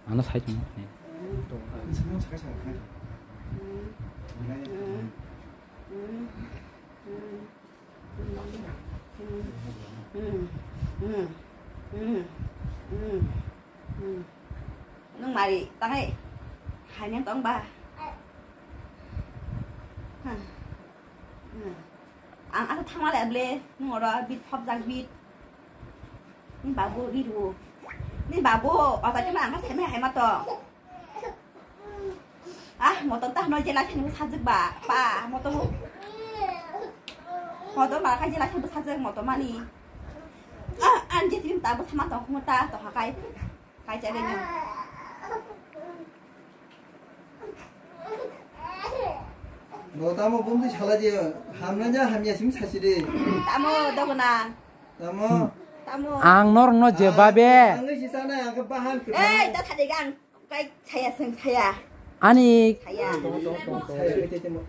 Ano sai tong. Nung mari tangai. Haino tong ba. Ang asa thangma le ble, nung oro bit hop jak bit. Ni babu ri ru. Ni babu, o ta kema ang asa me hai ma to. Ah, moto ta no jela thani sajak ba. Pa, moto. Moto ma ka jela thani sajak moto mani. Ah, an je tim ta bu sama to khuma ta to hakai. Kaisa de nang. Bo tamo bumdi sala je hamna ja hamya sim sasi de. Tamo dogna. Tamo. Tamo. Ang norno je babe. Ang si sana ang ke bahan ke. Eh, ta thade gang. Kai saya seng saya. Ani. Saya. Saya ke temo.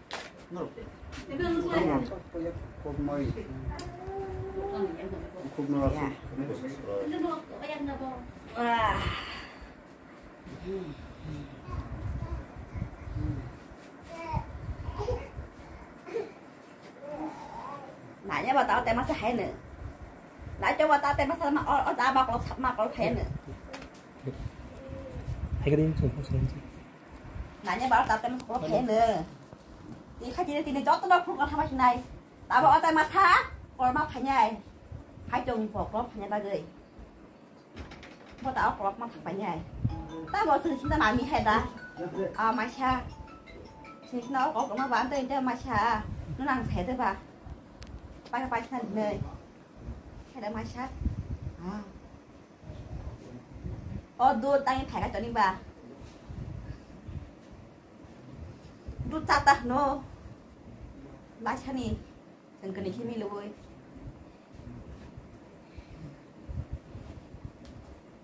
Nanya ba tao tema se hai ne. Lai to ba tao tema se ma o o ta ma ko ma ko hai ne. Hai ka ding so so. Nanya ba tao tema ko hai ne. Ti kha ti ni joto no phur ko thama sinai. Tabo o tai masa, korma phainai. Hai tong bo, korma phainai bagwi. Bo ta o korma thang painai. Tabo sini sini mami hai da. A masa. Sini sini o korma ba ante ante masa. Nang sai de ba. Pai pai sini nei. Hai da masa. A. O do tangi phai ka toni ba. Do chata no. Lasani. Chwng kwnwi khe milwui.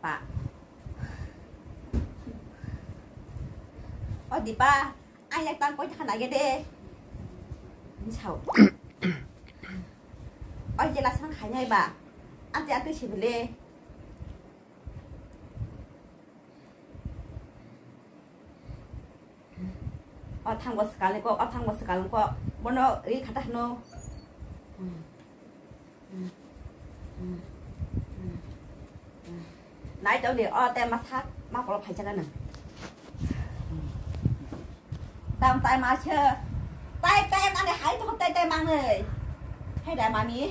Pa. O Dipa, ang yak tang koi thang nage de. Ni sao. O jela sang khainai ba. Ante ante sibile. O thangbo swkang kok, o thangbo swkang kok. Bono ri khata hwno. Nai tong di, o tai ma sak, ma kolo phai chana nang. Tam tai ma se. Tai tai mani hai to tai tai mani. Hai da mami.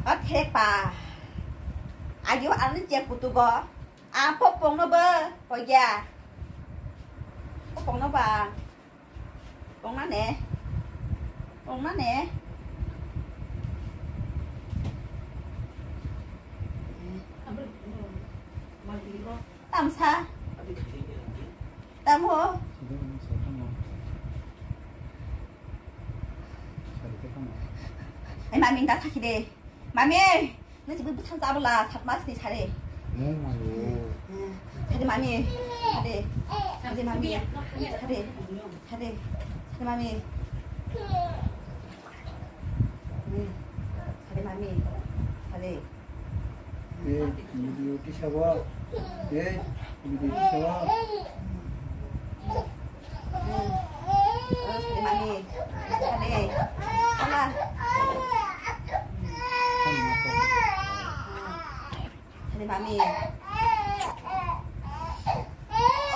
O thek pa. Agio ani je kutugo. A popong no ba. Oya. Popong no ba. Pong na ne. Pong na ne. Tamsa. Tamo. Ai mami ta sakhi de. Mami, nang jibu bwthang chabwla sat mas ni sare. Mung ayo. Sare mami. Sare. Sare mami. Sare. Sare. Sare mami. Sare mami. Sare. Eh, video tisabo. Eh, video tisabo. Sare mami. Sare. Sala. Sare mami.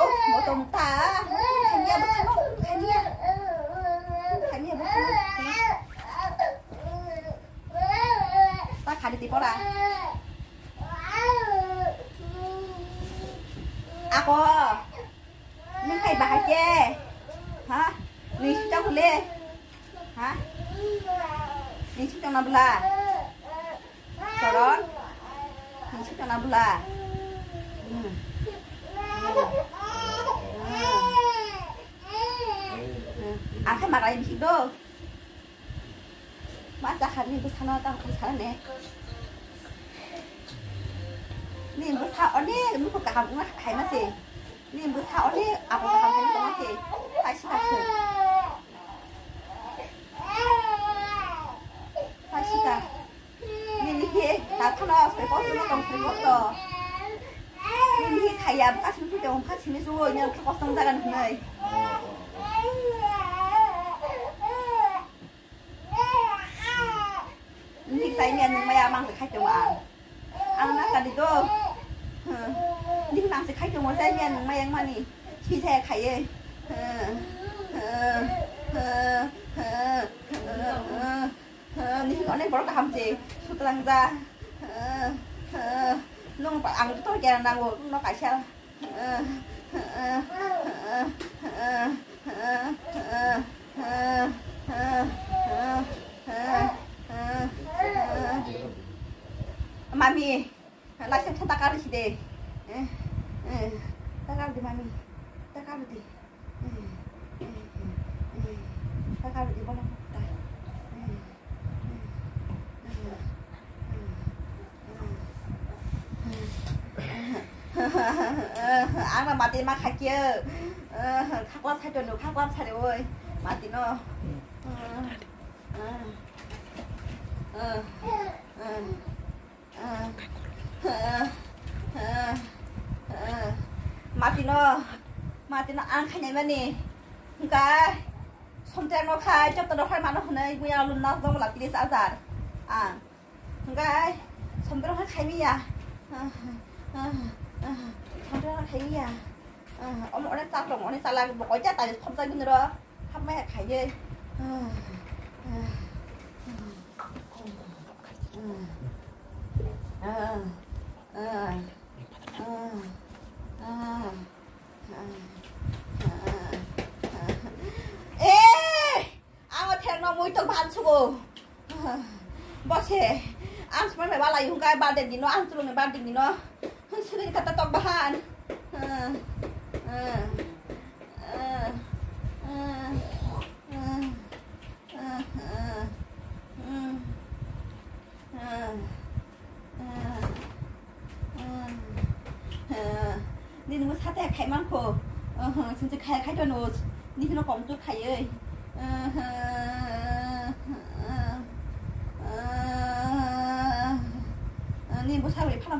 Oh, motong ta. Kania bwsano, kania. Kania bwsano. Ta khadi ti pora. Ako. Nung khai bahai ke? Ha? Nung sitang hule? Ha? Nung sitang na bela? Soron? Nung sitang na bela? Hmm. Hmm. Hmm. Akhai marai bisi do. Ma sakha ni bwsano tamo khe sana ne. Ni bwsa onek nukho kaham wngna hai ma se. Ni bwsa onek abo kaham wngna tongma se. Sai sika se. Sai sika. Ni ni he ta thano se kosto no tong se kosto. Ni ni he khaya bwsa simi thute ongkha simi suwo ni khe kosto jaga ni hwnwi. Nini sai miya nung maya mang khai tong ang. Ang na kali do. Nini mang se khai tong sai miya nung maya mani. Si sai khai ye. Nini onek borok kaham se. Sutlang ja. Nung pa ang to kya nango. Nung no kaisa. Mami, laisang sa takar si de. Takar di mami. Takar di. Takar di bola. Ang na mati ma khaikhe, khaklam sai tongno, khaklam sai oi, mati no. Mati no, mati no ang khainai mani, hingkai, somteng no khai, joto no khai mano hwnwi, buya lum na dong la tris hajar, ang. Hingkai, somteng khai miya. Somteng khai miya. Omo onek chak rok, onek chala, bokol ja tari khopjak bini ro. Hapmaya khai ye. Eh! Ang o thengno muitok bahan sugo. Bose, ang sumai mai balai hungkai birthday dino, ang tulung ni birthday dino. Sugin kata tok bahan. Nini mo sate khai man kho. Sing se khai khai to no. Nini no kom tu khai ei.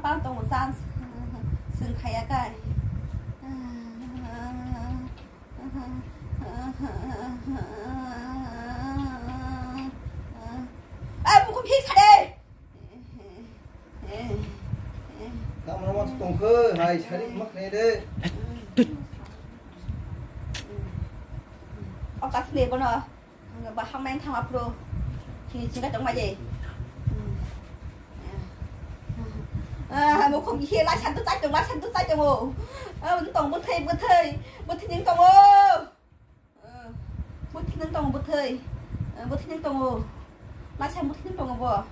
Pal tongo chance. Seng khaya kai. Ai, bukhuk phik sade. Tamo mas tongkhe, hai, sari mak ne de. Okas ne bono. Ba hamnai thangma pro. Chini chinga tongma je. Ah, mo khom ihe la santu chai tong, la santu chai tong o. Ah, tong bwthai, bwthai. Bwthai ning tong o. Ah, bwthai ning tong o, bwthai. Ah, bwthai ning tong o. La san bwthai ning tong o bo. Ah,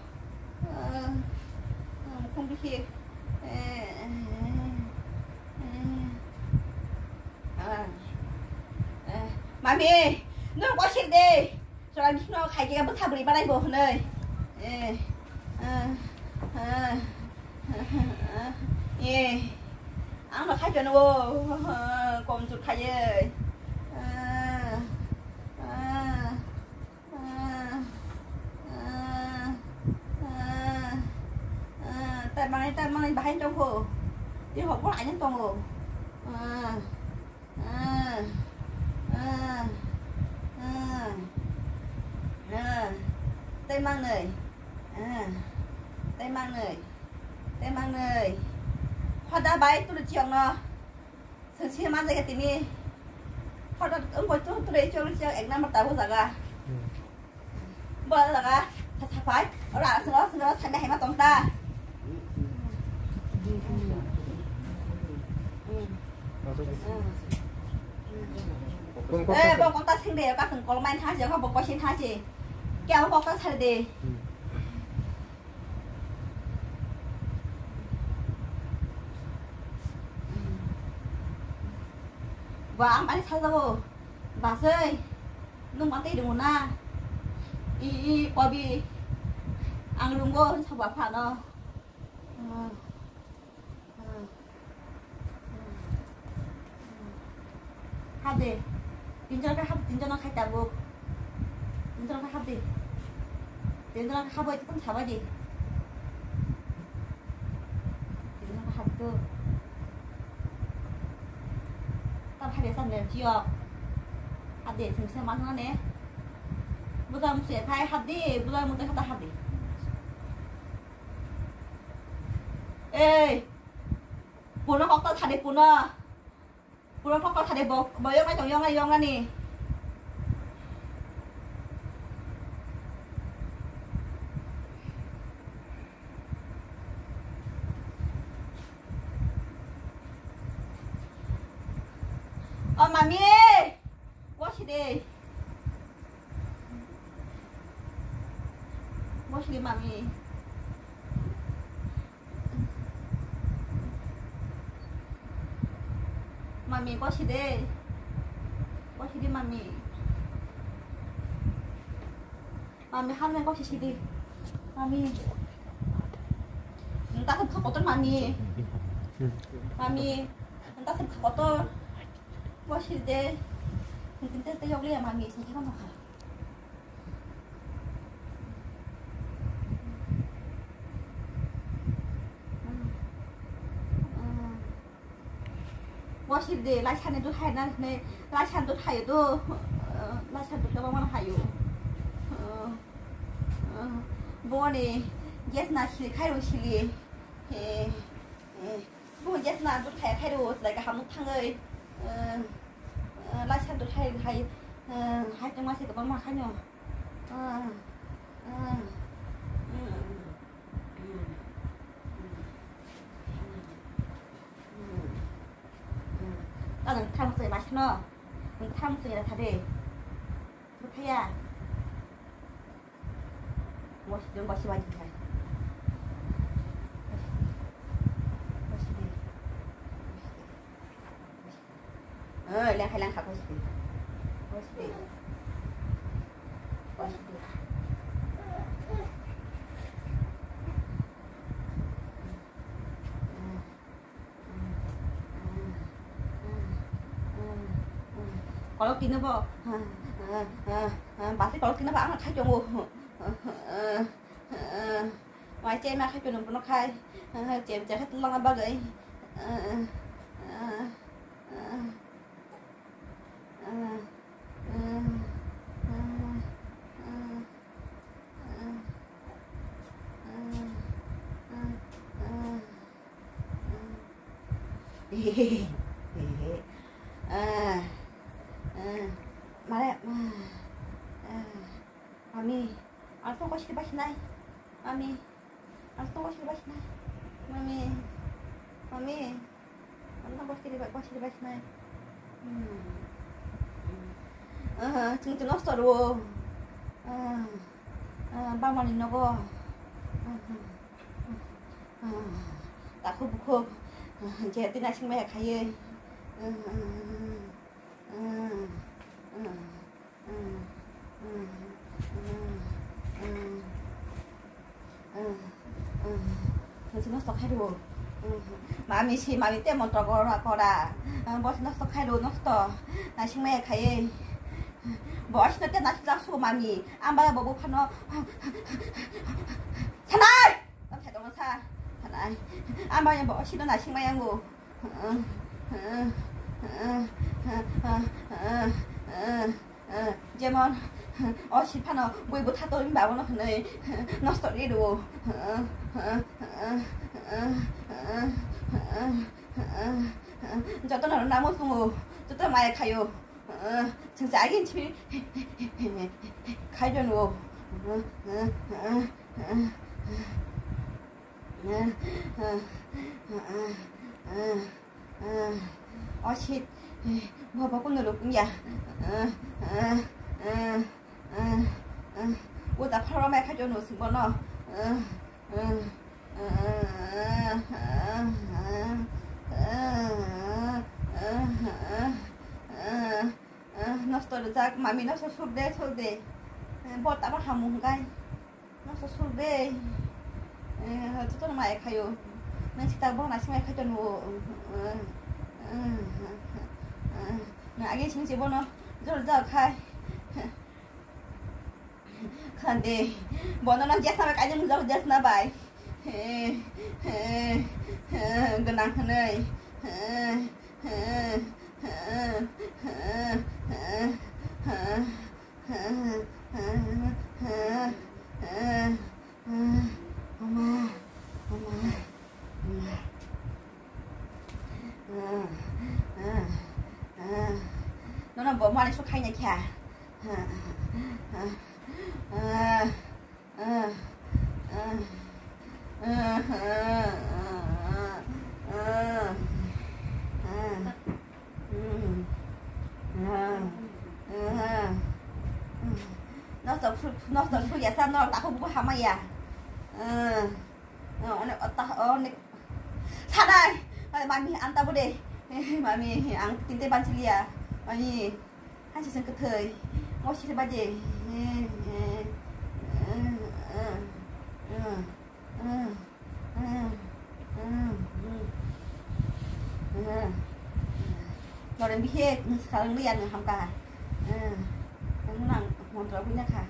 ah, mo khom ihe. Eh, eh, eh. Ah, ah. Mami, no kosir de. Chwla bikhino khaikhe bwsa bwrwi banai bo hwnwi. Eh, eh, eh, eh, eh. Ang no khai phano, kom jur khaiye. Eh, eh, eh, eh, eh, eh. Tai manai, tai manai bahai tongkho. Tei hokbo aina tongo. Eh. Ah, ah, ah, ah. Tei mangnwi. Ah, tei mangnwi. Tei mangnwi. Khoda bai tulu chiyokno. Sengsi manjai tini. Khoda wngkoi tu tulu chiyokno chiyok ek number tabuk jaga. Hmm. Bo jaga, sa sapai, ora sengro sengro sanda hema tong ta. Eh, bo kok ta sing de, ka sing kol main tha je, ka bo ko sing tha je. Kya bo kok ta sar de. Ba, ang ani sal jabo. Basai. Nung ma tei rwngo na? I, i, kobi. Ang rwngo, hwn sabo aphano. Hmm. Hmm. Hmm. Hap de. Tinjon khe hap, tinjon khai tabuk. Tinjon khe hap de. Tinjon khe hap, oi, tong sabai de. Tini haptu. Ta phai besa ner chiyok. Hapdi sengse ma thangna ne. Buja muse phai hapdi, buja muse khata hapdi. Ei. Puno kok ta thani puno. Pura pokol thade bo, bo yong nai tong, yong nai, yong nani. O mami, wasi de. Wasi de mami. Mami, kosi de. Kosi de, mami. Mami, hamle kosi sidi. Mami. Nta kha kotor, mami. Mami. Nta kha kotor. Kosi de. Nta te yokle ya, mami. Sini kha. Wasir de, lai sani dut hai na ne, lai sani dut hai do, lai sani dut kaba mana hai o. Boni gas na sili khai ro sili. He, he. Bo jes na dut khai khai ro, lai kaham nuk thangwi. Eh, eh, lai sa dut khai khai, eh, hai tongma se kwbangma khai no. Eh, eh, mm, mm, mm, mm, mm. Ta nang thang se lai sa no. Nang thang se ra sa de. Thaya. Wash, don't wash, wash, wash. Wash, wash. Oh, lang, lang, wash. Wash. Wash. Kolok tino bo. Basi kolok tino bo ang khai tongo. Mai che ma khai peno bono khai. Chem che khai tulangna bagwi. Mare, mami, ang tong kosi basinai. Mami, ang tong kosi basinai. Mami, mami, ang tong kosi basinai. Chwng tino store o. Bamani nogo. Takhuk bukhuk, je twi naising maya khaiwi. Nosto khai rwo. Mami si mami te montro kora kora. Bo nosto khai rwo nosto. Naising maya khaiwi. Bo asino te naising jak sugo mami. Amba bo buphano. Sanai! Tamo thai tongma sa. Thanai. Ama yang bo sino naising maya ngo. Jemon, o siphano bui bwtha tongwi babono hwnwi nosto ri rwo. Jotono namo tongo, joto maya khaio. Chwng cha agin chimi khai rwo. O shit. Bo bo kuno rukun ya. O da pharo mai khajo no sing bono. Nosto rijak mami nosto surde surde. Bo tamo hamu hwnkhe. Nosto surde. Jotono mai khayo. Nang sita bo naising mai khaito nugo. Nang age sing se bono jor jor khai. Khande. Bono nang jesna bai kaijak nujak jesna bai. Gwnang hwnwi. Mama, mama, mama. Nono bo mani su khaina kha. Nosto su, nosto su ya sa no ta ko bu hama ya. Onek otta onek. Sanai. Mami anta bude. Mami ang tinte banchiliya. Mami. Hansi sing kethoi. Mo sir baje. Lorem bihe sekarang lian hamka. Nang montra punya kha.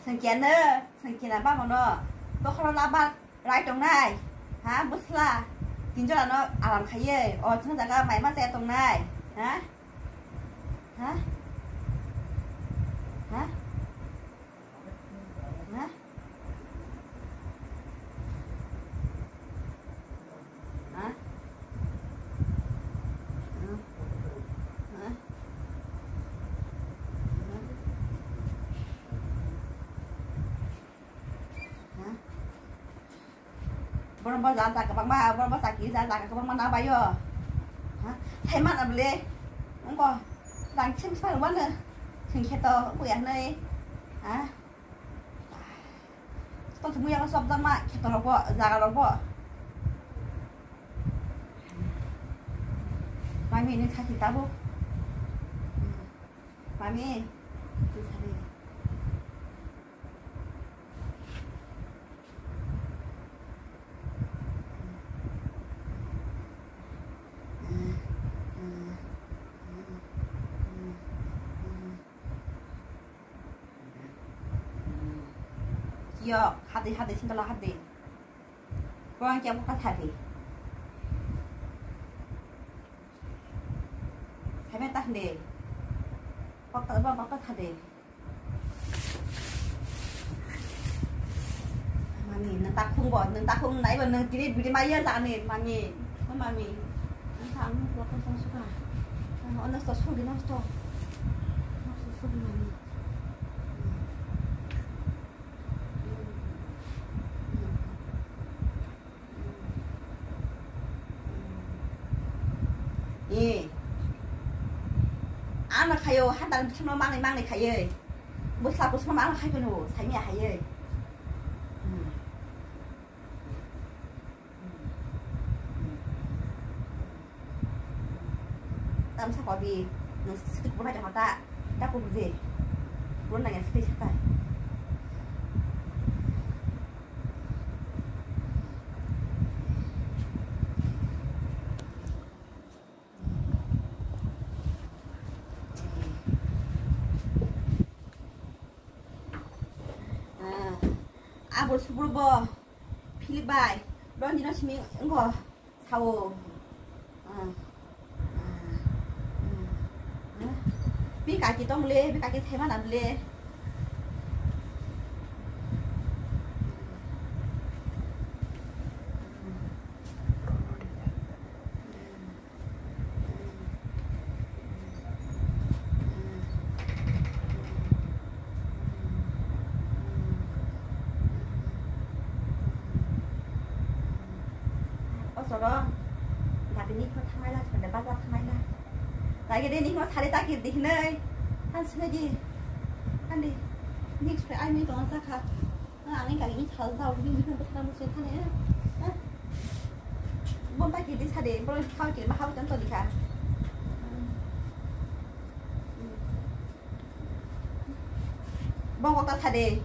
Sengkiano, sengkina ba mono, bokhoro laba rai tongnai, ha, bwsla, tinjora no alam khaiye, o chwng jaga mai ma chaya tongnai, ha? Ha? Ha? Ha? Ha? Ha? Ha? Ha? Borok bo ja ja kwbangma, borok bo chakri ja ja kwbangma na baio. Ha? Sai mana bole? Wngko rang kisa kisa rwmano. Chwng kheto buya hwnwi. Ha? Tong chumui yago chopjakma kheto rokbo, jaga rokbo. Mami ni sakhi tabuk. Mami. Yo, hadi hadi sintala hadi. Kau yang kiamu kata hadi. Saya tak hadi. Kau tak apa kata hadi. Mami, nang takhung bo, nang takhung nai bo, nang tini bidi maya jani, mami. Oh, mami. Nang takhung bo kau song suka. Nang ono sto sugi nang sto. Nang sto sugi mami. Eh. Ano khayo, hadang bwsano mangnai mangnai khayoi. Bwsla bwsano mangnai khai phano, saimya hayoi. Hmm. Tamsa kobi, nang siti kubun aja mata, ta kubun je. Kubun nang ya siti sata. Ah, abol subur bo, Philip bai, Ronjino simi, engko. Sao. Ah. Ah. Ah. Ah. Bi kaki tong le, bi kaki thai mana le. O soro, dati ni khno thangnai la, sorde bazar thangnai la. Dagi de ni khno sari ta kir di hinoi. Han sini di. Han di. Ni khno ai mi tong sa kha. Ang ni kagi ni sal sa, ni ni khno thangnai mo se thane. Bon ta kir di sade, bon ta kir ma hau tan to di kha. Bokok ta sade.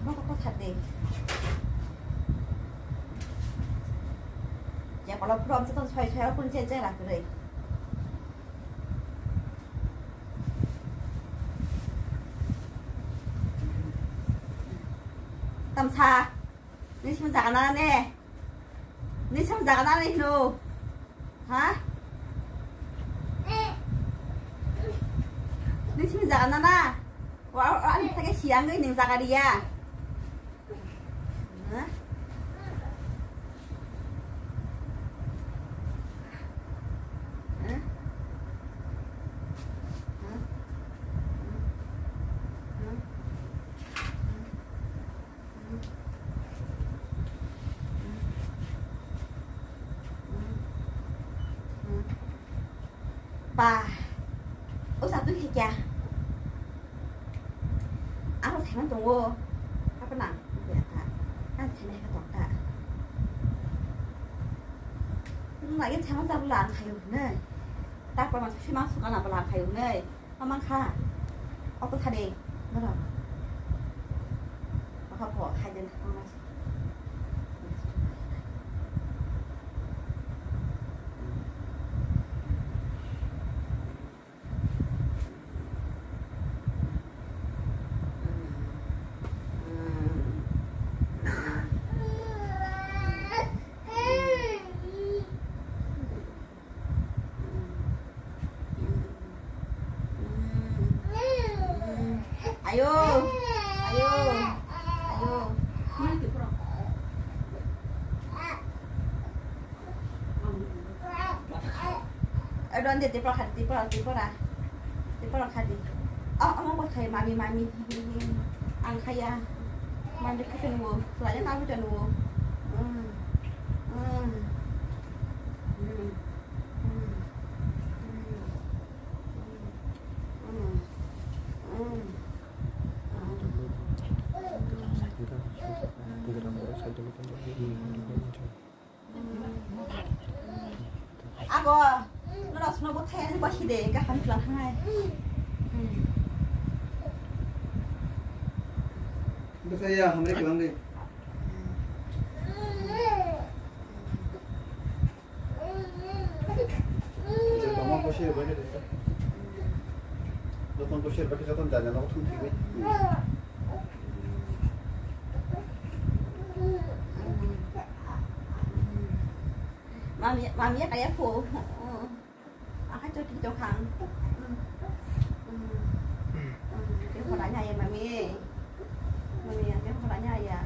Bokok ta sade. Ya, kalau prom setan soi soi pun cek cek lah kere. Tamsa. Ni sum jaga na ne. Ni sum jaga na ni hino. Ha? Ni sum jaga na na. Wa, wa, ani thake siang ni ning jaga dia. Ha? Ha? Ha? Ha? Ha? Ba, o sa twi khe kya? Abo saiman tongo. Apa nang? Kya ta? Ang sainai kha tong ta. Nung lagi saiman sa bwla ang khayo hinwi. Tarpor mang sui mang sukana bwla ang khayo hinwi. Mamang kha. Auto thani. Norok. Makha pho khaiden thangma. Ayo, ayo, ayo. Ayo, ande, tepora khadi, tepora, tepora. Tepora khadi. Oh, oh, oh, khai, mami, mami. Ang khaya. Mami, khai, nuwo. Sulanya, tabu, nuwo. Hmm. Hmm. Hmm. Abo, norok sino bo thai ani basi de, kaham chwla thangnai. Bwkha ya, hambai kwlang di. Jotono ko share bai khe. Jotono ko share bai khe, jotono jani no thum thigwi. Mami, mami ya kaya ko. Akai choti chok khang. Ke hola nya ya mami. Mami ya ke hola nya ya.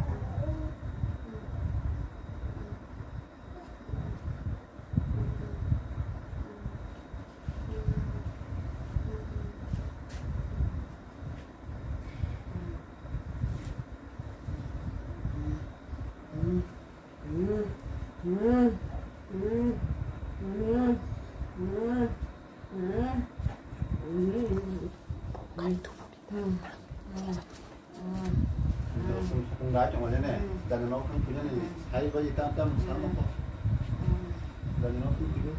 Nda chong le ne, dani nok thang punya ni, sai bai tam tam sa mo ko. Dani nok thang punya.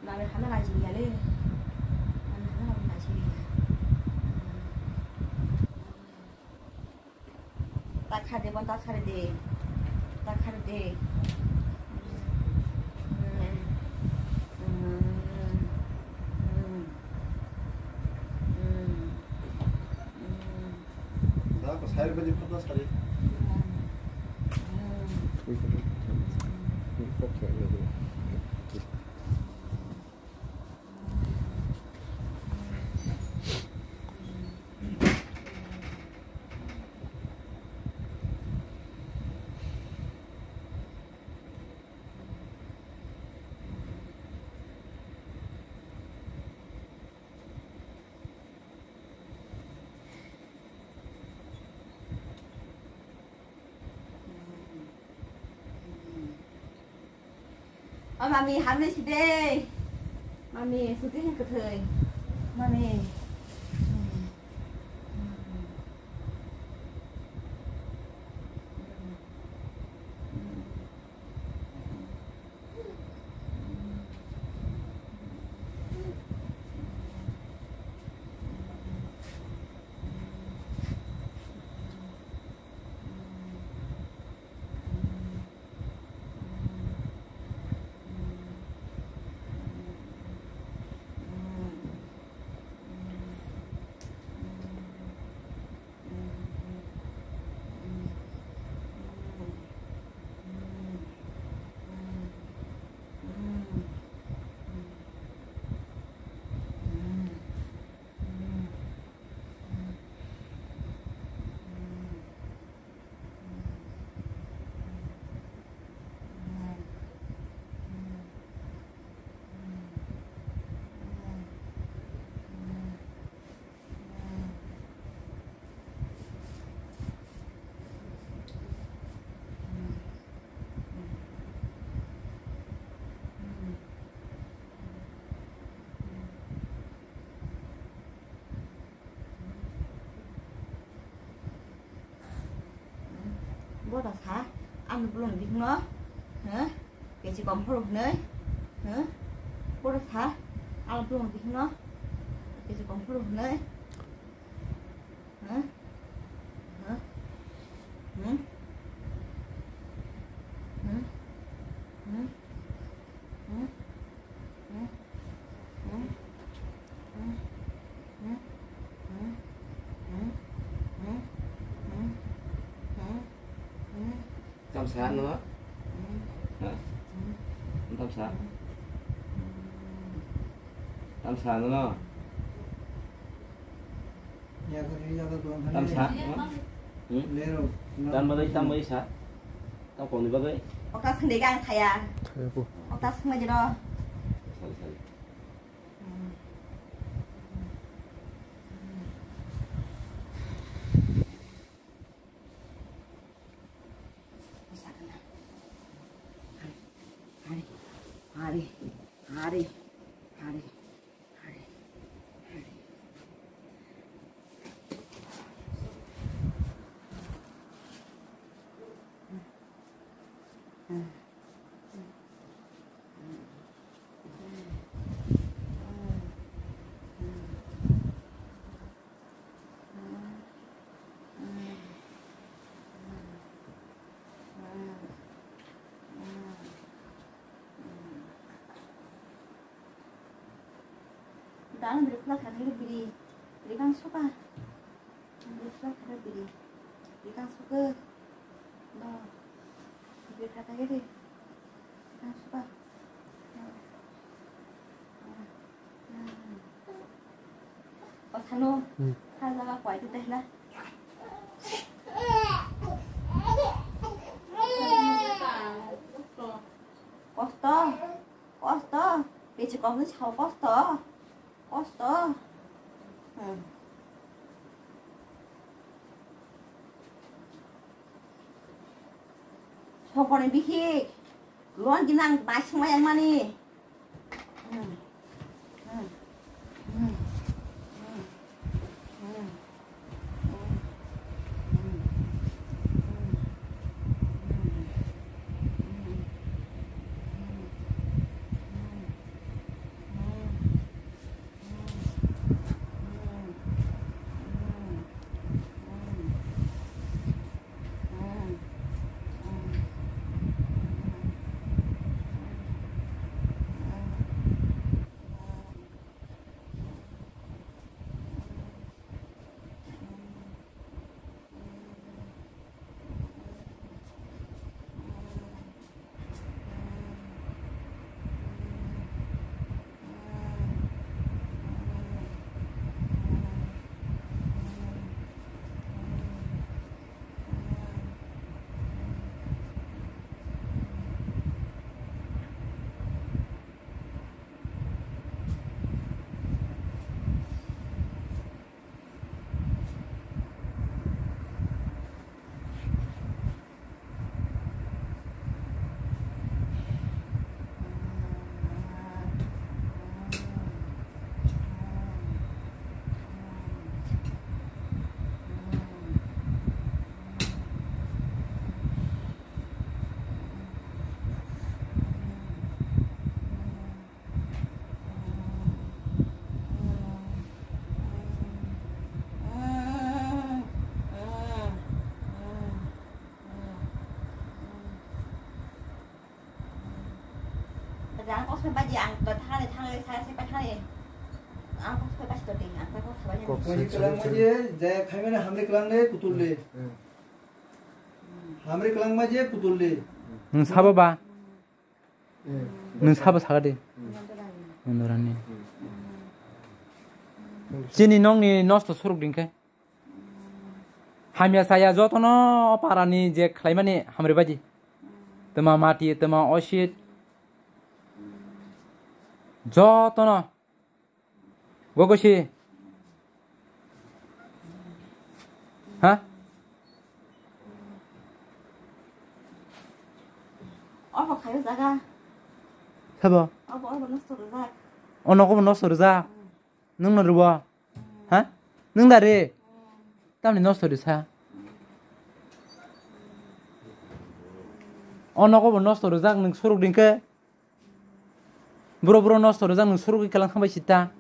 Nang hana raji ya le. Nang hana raji ya. Ta khade, bon ta khade de. Ta khade de. Da ko sai bani phatla sari. O mami, hamle si de. Mami, suti hin kwthwi. Mami. Boda sa, ang belum bihno, ha? Kechi kom phuru hnoi, ha? Boda sa, ang belum bihno, kechi kom phuru hnoi, ha? Ha? Hmm? Hmm? Hmm? Hmm? Tamsa no? Ha? Tamsa? Tamsa no? Tamsa? Hmm? Tam bagwi, tam bagwi sa? Tam kokni bagwi? Okta swngdi ang saya. Saya po. Okta swngma jero. Sali, sali. Hari, hari, hari, hari, hari. Tang biri khula khani biri. Biri kang suka. Biri khula khani biri. Biri kang suka. No. Biri khata gede. Biri kang suka. No. Pasano. Hmm. Kha jaga kwai tu tehla. Kosto. Kosto. Bechikokni sao kosto. Kosto. Hmm. Sokoni bihik. Luan ginang bai sungmai yang mani. Hmm. Hmm. Hmm. Hmm. Hmm. Ang kok soi baji ang to thangani thangani saya soi pathani. Ang kok soi baji to ding ang kok soi baji. Kok Baji soi kelang soi. Baji, jaya khaimani hamri kelang le kutul le. Hmm. Hamri kelang baji kutul le. Nwng sabo ba? Hmm. Nwng sabo saga de. Hmm. Nwng dorani. Hmm. Chini nongni nosto suruk dingkhe. Hamya saya jotono o parani je khlaimani hamri baji. Tma mati, tma osit. Jotono. Gogosi. Ha? Obo khayo jaga. Sabo? Obo, obo nosto rijak. O nogo bo nosto rijak? Hmm. Nwng no rwo? Ha? Nwng da re? Tamni nosto risa? O nogo bo nosto rijak nwng suruk dingkhe? Bro bro nosto rijak nwng suruk kelang thangbai sita?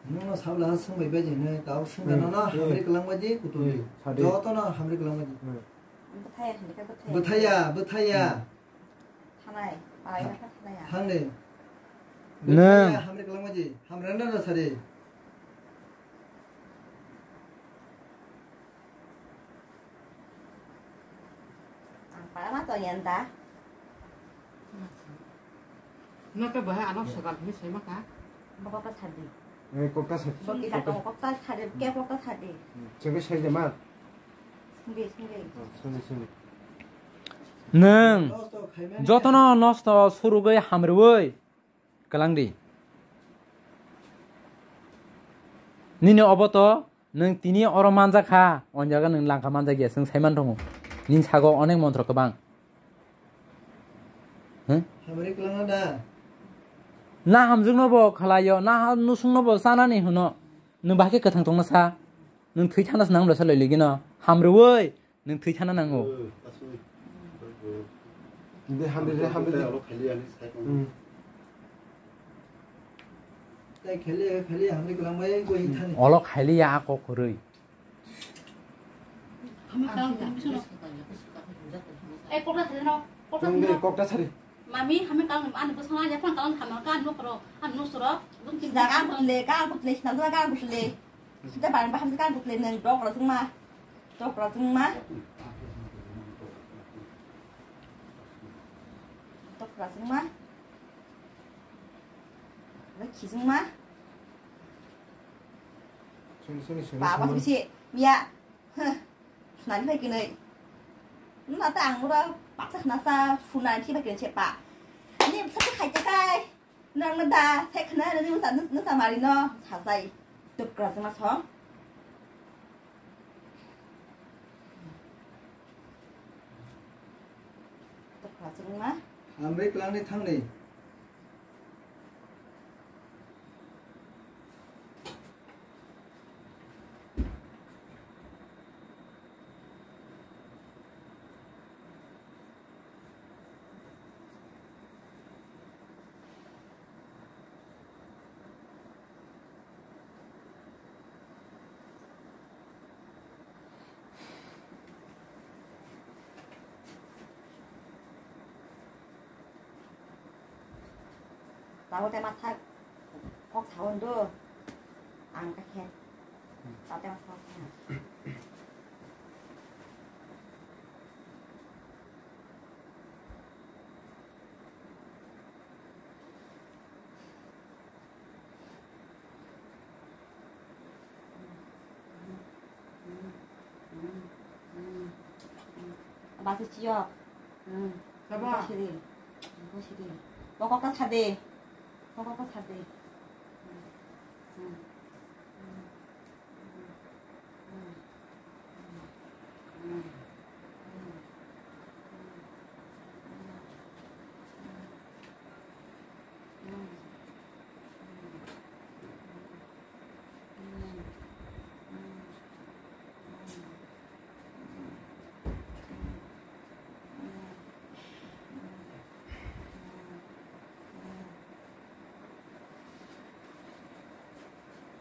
Nwng no sabla ha swngbai bai jene tao swngda Hmm. no no Hmm. hamri kelang bai di kutul di. Hmm. Sadi. Joto no hamri kelang bai di. Hmm. Bwthaya, bwthaya. Bwthaya, bwthaya. Hmm. Thanai, palai na thanai ya. Thang de. Nang. Bwthaya, hamri kelang baji. Hamra na na sari. Ang para ma to yan ta. Naka ba ano sagal ni sai maka. Baka ka sadi. Eh, kokta sadi. Baki ka to kokta sadi, ke kokta sadi. Chebe sai de ma. Sungdi, sungdi. Oh, sungdi, sungdi. Nwng jotono nosto surugwi hamrwi kwlangdi. Nini obo to nwng tini oro manjak kha, o jaga nwng langkha manjak ya, chwng saiman tongo. Nini sago onek montro kwbang. Huh? Hamri kwlangna da? Na hamjwkno bo khlaio, na ha-, nusungno bo chanani hwno. Nwng bahai khe kwthang tongna sa. Nwng thwi thana se nang bwlasa loi ligi no. Hamrwi nwng thwi thana nango. Hindi hamri re hamri re. Hmm. Tai kheli, kheli hamri kwlang bai goi thani. Olo khaili ya ako kwrwi. Eh, kokta sari no. Kokta sari no. Kokta sari. Mami, hami kalang ani bwsana ya phang kalang hamang ka nokro, an nusro, dum tin. Sida ka butle, ka butle, sida ka butle. Sida bang baham ka butle nang dok rajma. Dok rajma. Dok rajma. Wai khijingma. Sini, sini, sini, baba sini. Bisi, miya. Huh. Sunani bai kinai. Nuna ta ang ura paksa khna sa sunani bai kinai chepa. Ni sa khai kai. Nang na da, sai khna ni sa, na sa mari no. Sa sai. Dok rajma song. Tokra chwngma. Hamri kwlangni thangni. Tabuk tema sak kok sawi do ang kakhe. Tabuk tema sak. Basi chiyok. Sabo. Basi di. Basi di. Bokok ta sade. Bokok ta sade.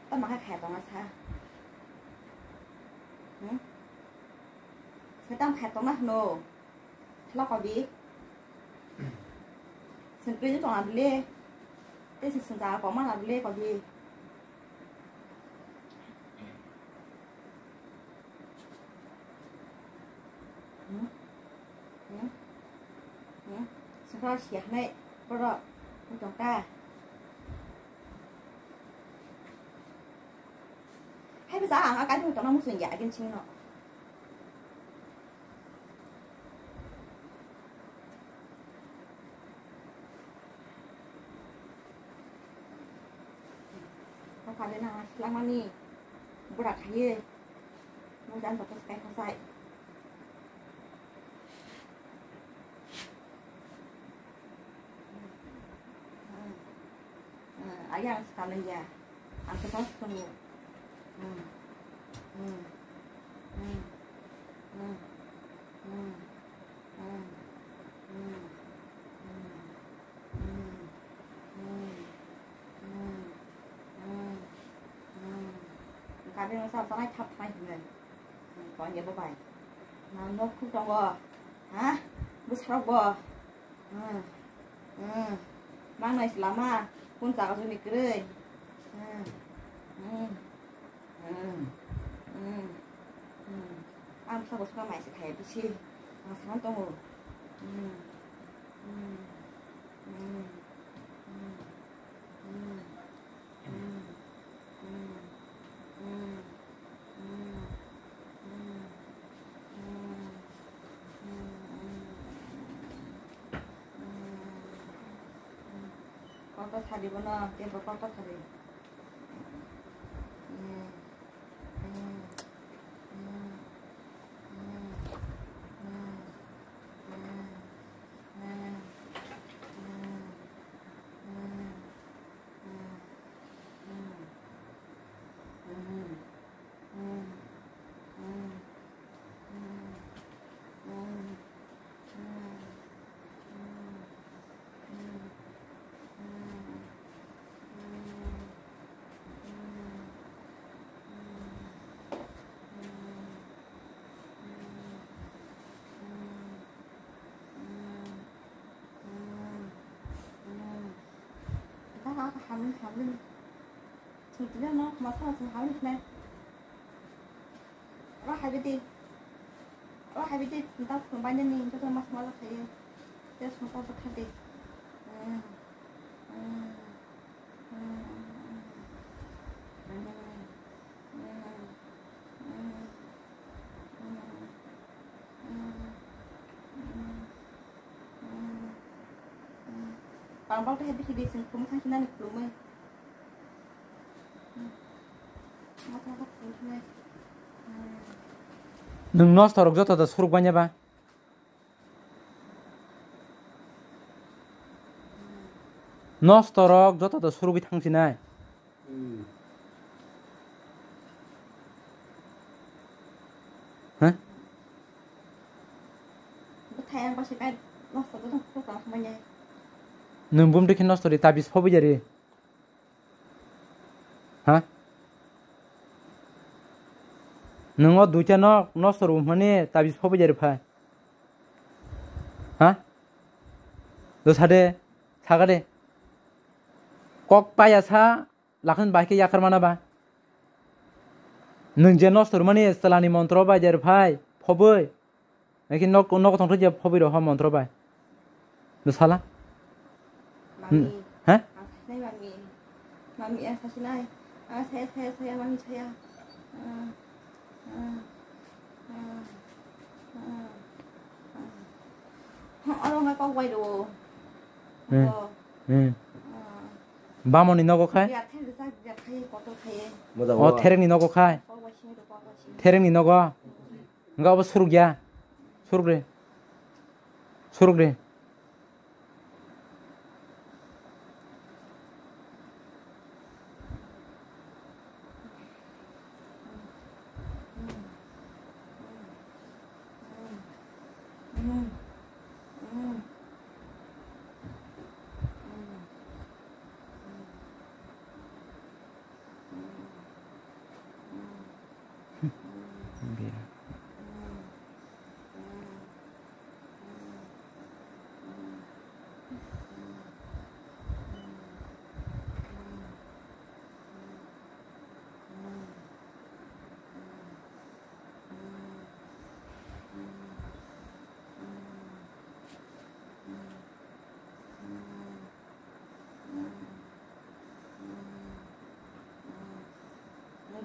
Tamo khe khaitongma sa. Hmm? Swkang khaitongma hwno. Sla kobi. Sengkri tongna bile. Tei se sengkha koma na bile kobi. Hmm? Hmm? Hmm? Sengkha siya hnai. Borok. Tongka. Hai bwsa ang a kaisa tongna muchung ya agin chini no. Kok kali na slangmani bura khaye. Mujan to kai khasai. Ayang sekali ya. Aku tahu semua. Kami masa apa naik tap naik ni. Kau ni apa bai? Nah, nok tu tunggu. Hah? Bus rok bo. Hmm. Hmm. Mang nai selama pun jaga juni kerei. Hmm. Hmm. Hmm. Hmm. Hmm. Ang sa bosma mai se khai bisi. Ang sa tong. Hmm. Hmm. Hmm. Hmm. Hmm. Kokto sadi bono, tei bo kokto sadi. Hamni, hamni. Chwng tini no masa chwng hamni khnai. Oro haibai di. Oro haibai di, da phung bai nani, joto masa masa khaio. Tei songkar bwkha di. Hmm. Hmm. Hmm. Parang parang tei bisi bisi khum thang sinani khulumui. Nwng nosto rok joto da suruk banya ba? Nosto rok joto da surugwi thang sinai. Hah? Bwthai ang basi kai nosto da dong khuluk rok hamanya. Nwng bumtwi khe nosto ri tabis phobwi jari. Ha? Nwng o duita nok nosto rw hwnmani tabis phobwi jari phai. Ha? Do sade, sagade. Kok paya sa, lakhani bahai khe yakar mana ba? Nwng je nosto rwmani chwlani montro bai jari phai, phobwi. Naki nok, nok tongthok je phobwi rok ho montro bai. Bwsala? Mami. Hmm. Ha? Ang sasinai mami. Mami ang sasinai. Ang saya, saya, saya, mami saya. Ah, ah, ah, ah, ah. Oro ngai kok bai do. Hmm. Oko. Hmm. Ah. Bamoni nogo khai? Ya, thek rijak, rijak khai, kotor khai. Moda O baba. Therekni nogo khai? Kok bai sini do, kok bai sini. Therekni nogo? Wngkha obo surukya. Surukre. Surukre.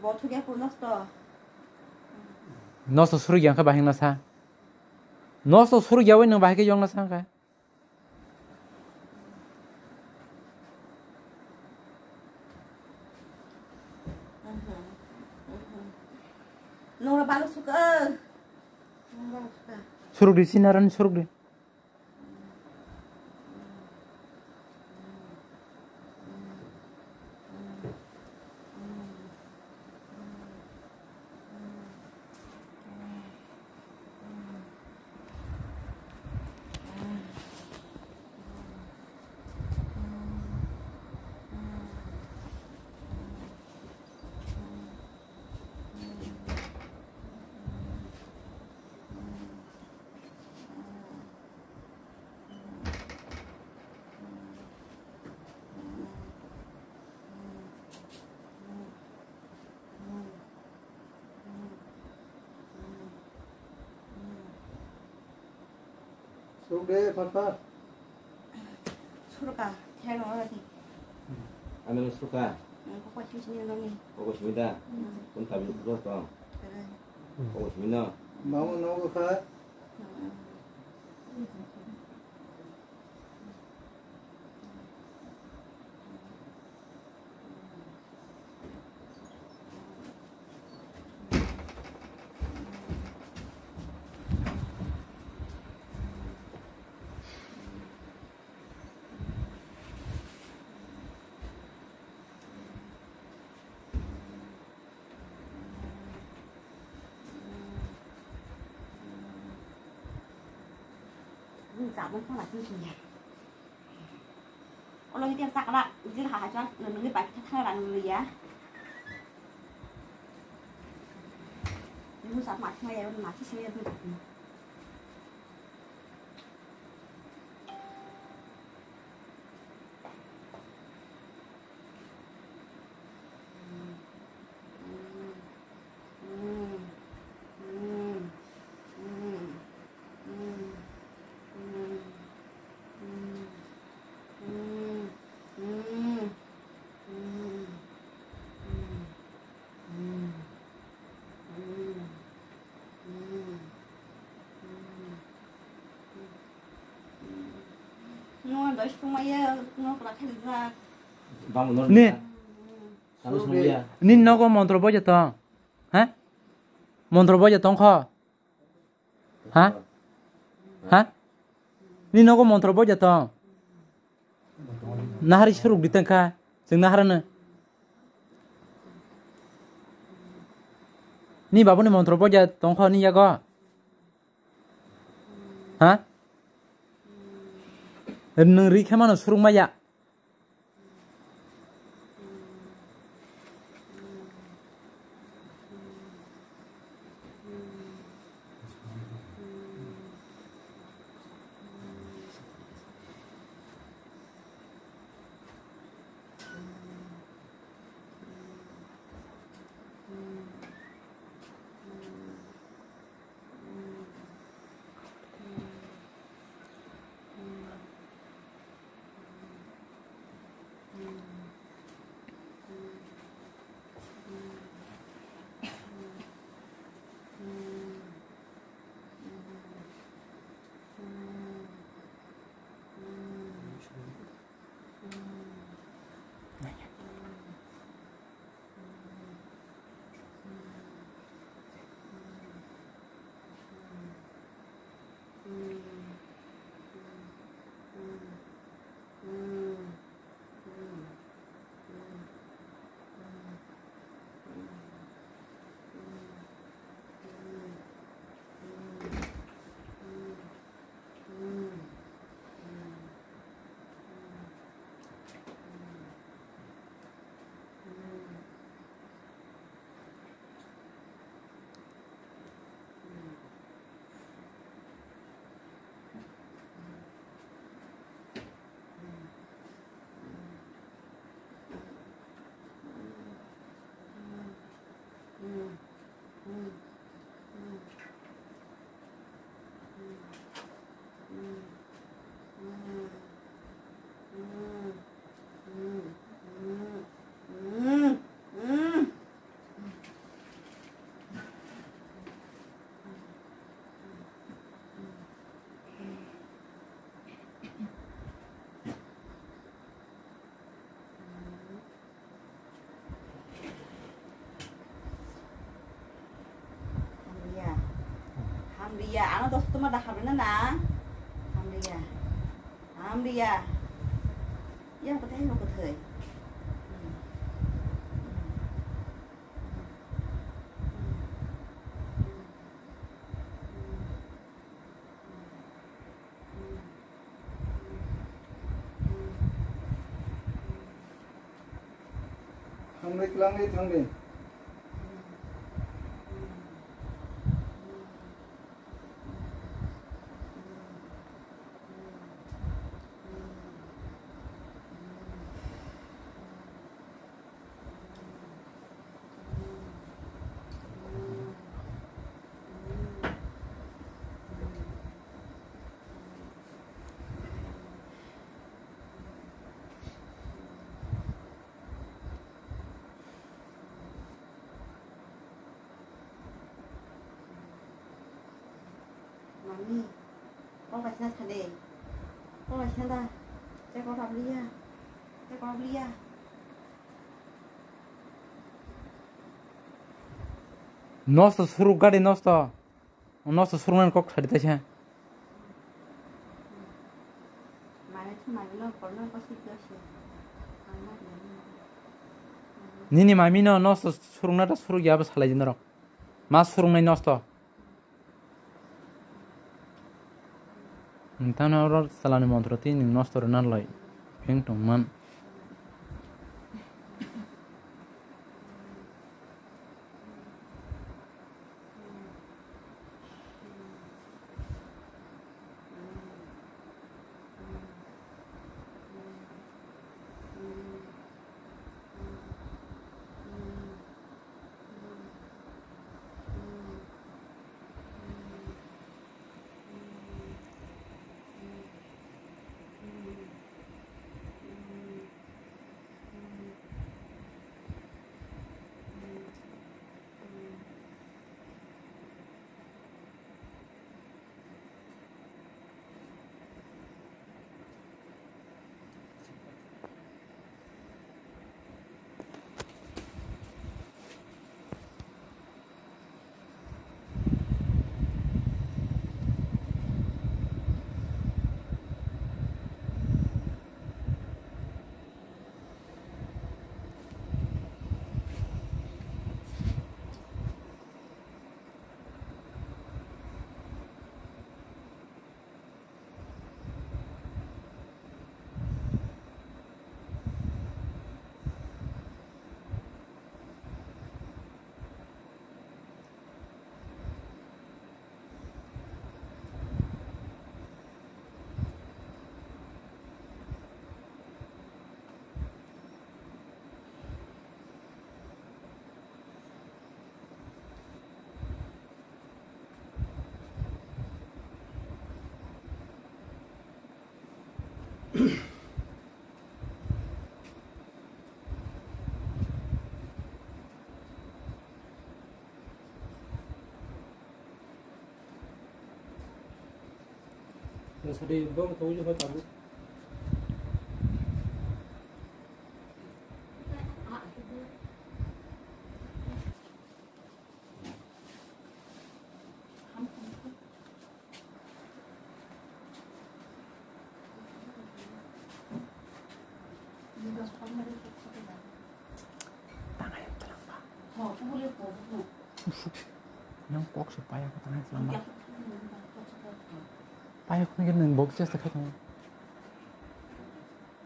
Bo thugya po nosto. Nosto surugya wngkha bahai wngna sa. Nosto surugya wi nwng bahai khe yongna sa wngkha. Nora balu suka. Surugri sinarani surugri. Suruk de, fast fast. Suruka, thai no lagi. Ano suruka. Koko sini sini lagi. Koko sini da. Hmm. Kun tabi buka to. Kere. Koko sini no. Mama no ko kha. Hmm. Olo hiti sakla, jil ha ha chang, nungni bai kha thang rang ya. Nungni sak ma thang ya, ma thang ya. Ni. Nini nogo montro boja tong? Ha? Montro boja tong kho? Ha? Ha? Nini nogo montro boja tong? Nahari suruk di tongkha, chwng naharano. Ni babuni montro boja tongkho ni yago? Ha? Nwng ri khe mano suruk maya. Hamriya. Hamriya. Ano dos toma da hamrina na. Hamriya. Hamriya. Ya, kothai mo kothai. Thangdi, kwlangdi, thangdi. Mami, kok kaisa sa de. Kok kaisa da. Tei kok rap liya. Tei kok rap liya. Nosto suruk gari nosto. Nosto suruk nang kok sadi taisa. Mami tu mami no korno kosi kosi. Nini mami no nosto suruk na ta suruk ya ba salai jin rok. Ma suruk nai nosto. Nini tano oro salani montro twi nwng nosto rwna loi pheng tongman. Sadi bong tong jo tabuk. Tangai twlangba. Usuk. Nang kok se paya ko tangai twlangba. Paya ko nang bok chesta khai tong.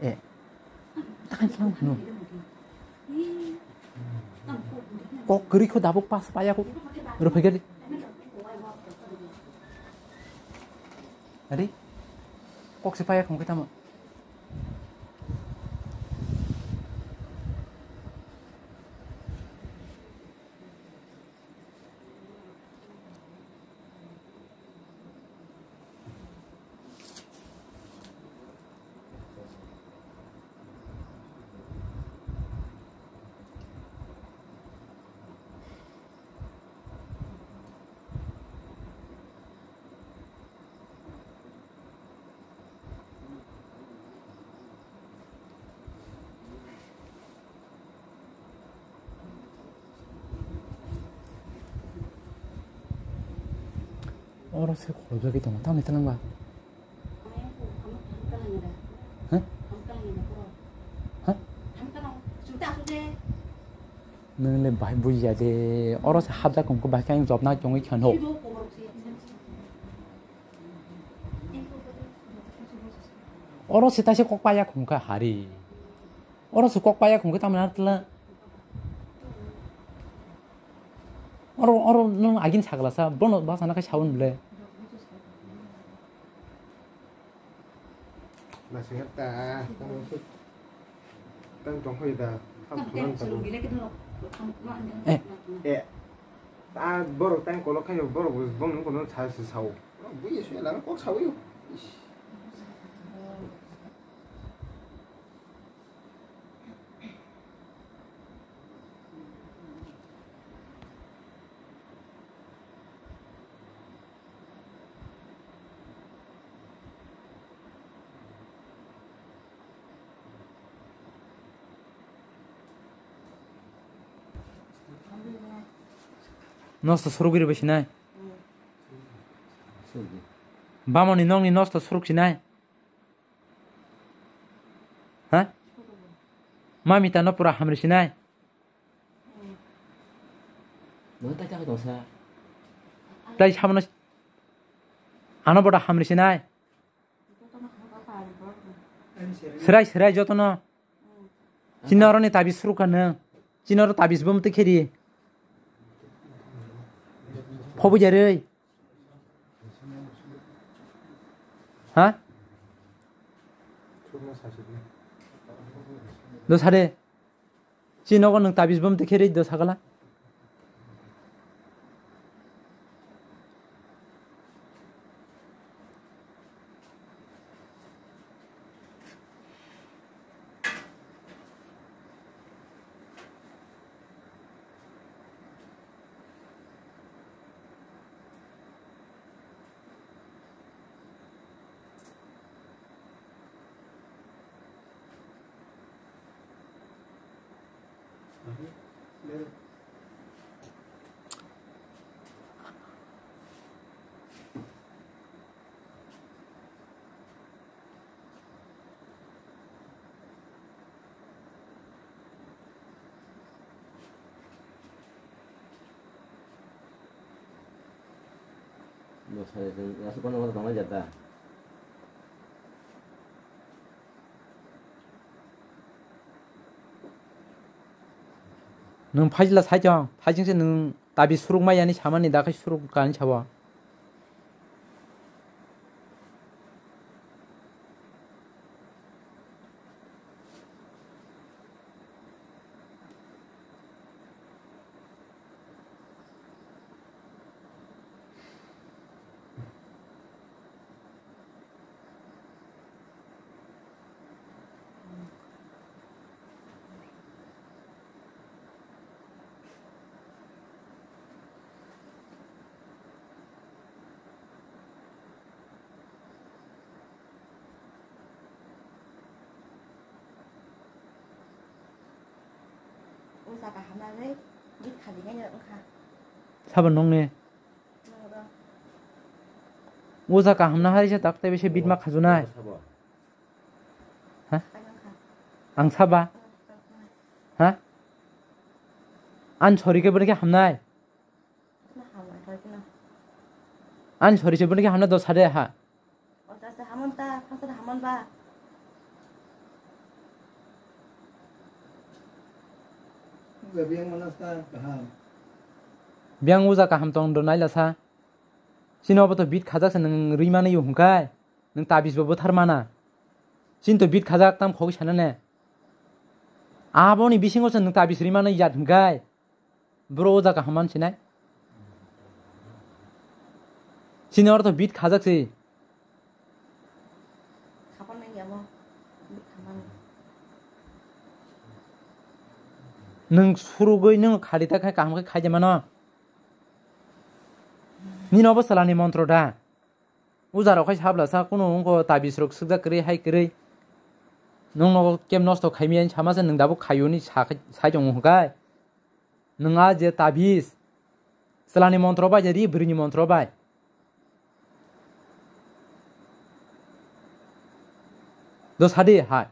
Eh. Takhan slam kheno. Kok kwrwi kho dabuk pas paya kho. Rw phai gari. Ari. Kok se paya khum khe tamo. Oro se khorokjagwi tongo, tamni twlang ba? Ha? Ha? Nwng le bahai bujiya de, oro se hapjak kong khe bahai khe ang jobna chongwi khano. Oro se taise kok paya khum kha hari. Oro se kok paya khum khe tamni ar tla. Oro, oro nwng agin saglasa, bono basa na khe sabun bwle. Naisingya ta, tamo suk. Tang tong hoi da, ham tulang ta. Eh. Eh. Ta borok tang kolok khayo, borok bong nung kono sa, sa, sao. Buye suya lang kok sao yo. Ish. Nosto surugwi rwbai sinai. Bamoni nokni nosto suruk sinai. Ha? Mami tano pura hamri sinai. Bo tai ta tongsa. Tai sabono ano boda hamri sinai. Serai serai jotono. Chini oroni tabis surukha nwng. Chini oro tabis bo mwtwi kheri. Phobu jarwi. Ha? Do sade. Chini nogo nwng tabis bo mwtwi kheri do sagala. Asuk kono kono tongmani jata. Nwng phaijla saichong, phaijing se nwng tabi suruk mai yani samani da khai suruk kani sabo. Saka hamnani bit khajinai wngkha. Sabo nongni? Noro. O jaga hamna hari se tak tei bisi bit ma khajunai. Sabo. Ha? Ang saba? Ha? An sori ke bini ke hamnai? An sori se bini ke hamnai do sade ha? Biyang uja kaham tong do naila sa. Sini obo to bit khajak se nang rimani yo hungkai. Nwng tabis bo bwthar mana. Chini to bit khajak tam khogwi sana ne. Aboni bisingo se nwng tabis rimano yat hwnkhe bro o jaga haman sinai. Chini oro to bit khajak se. Nwng surugwi nwng khadi ta khai kaham khe khai de mano. Nini obo salani montro da. Ujarok khai sabla sa kuno wngkho tabis rok sukjak kwrwi hai kwrwi. Nwng nogo keb nosto khaimiyani sama se nwng dabuk khaiyoni sa-, sai tongo hwnkhe. Nwng a je tabis. Chwlani montro bai je ri bwrwini montro bai. Do sadi hai.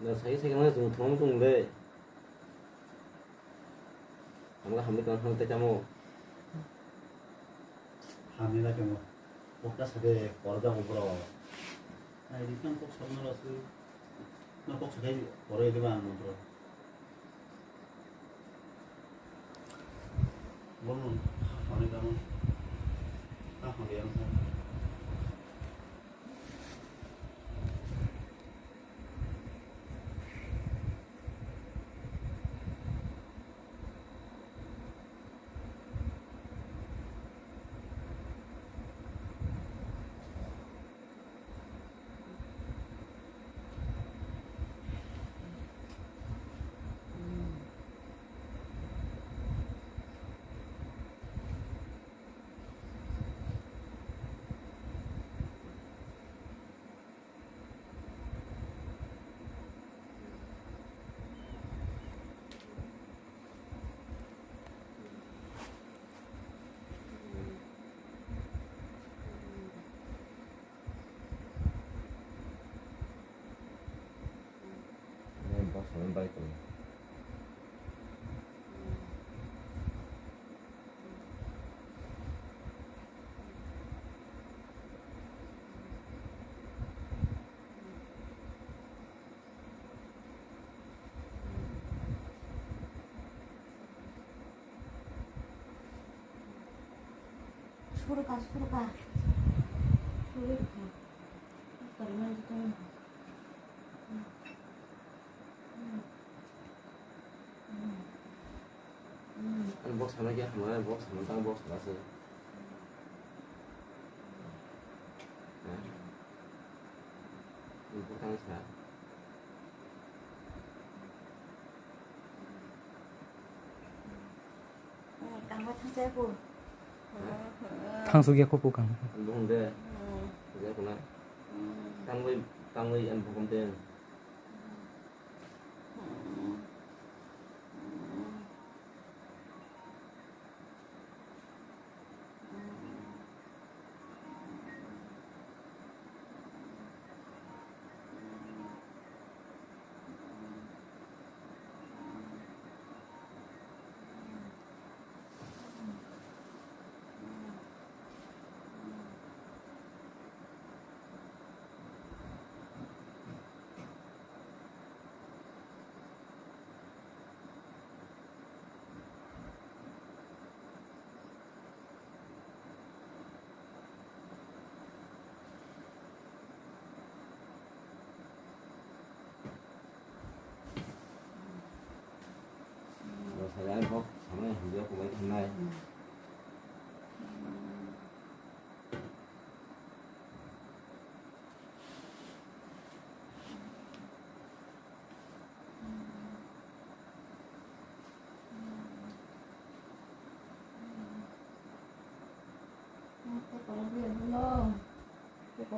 Na sai sai kana jung thong jung le. Hamga hamni kan hang te chamo. Hamni na chamo. Pokta sade korda mo bro. Ai di kan kok sabna rasu. Na kok sakai koroi de ba ang bro. Bono hamni kan. Ah hamni kan. Suruka, suruka. Suruka. Kariman jikon. Ani box sama khe hamya, box sama tang box sama se. Important sa. Thangsu ya kopo kang. Bung de. Ya kuna. Tangwi, tangwi an bukum de.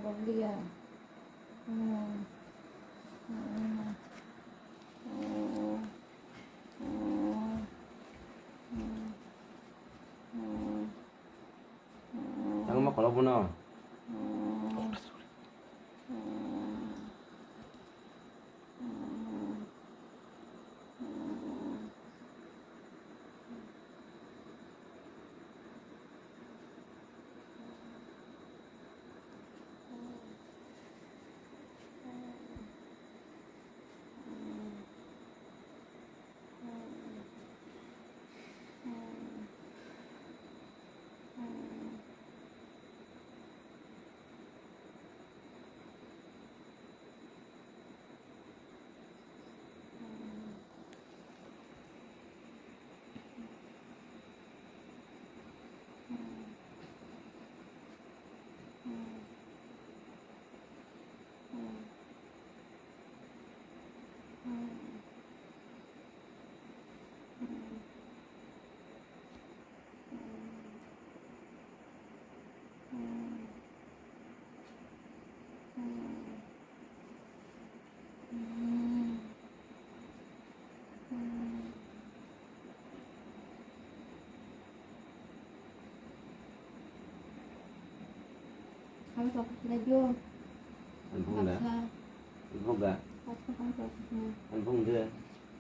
Bawliya. Hmm. Hmm. Tangma kolok bono.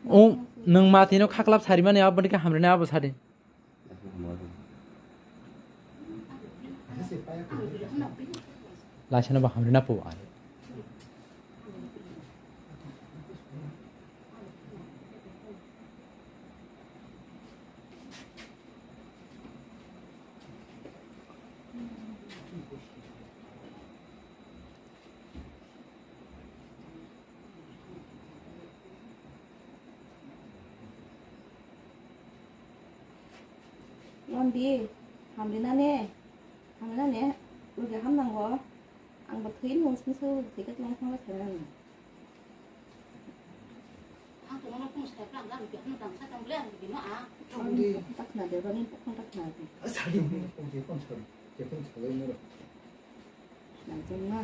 O nwng matino khaklap sarimani abo dikhe hamrwini abo sadi. Laisano bo hamrwina po ani. Londi, hamrina ne, hamrina ne, logi hamnango, ang bo thwi nung sini so thwi ka tlang thang thang nang. Ang to nono phone sa tlang tlang, ang to nono phone sa tlang tlang, ang to nono phone sa tlang tlang. Asadi mo phone sa phone sa, phone sa lai mo. Nang tong na.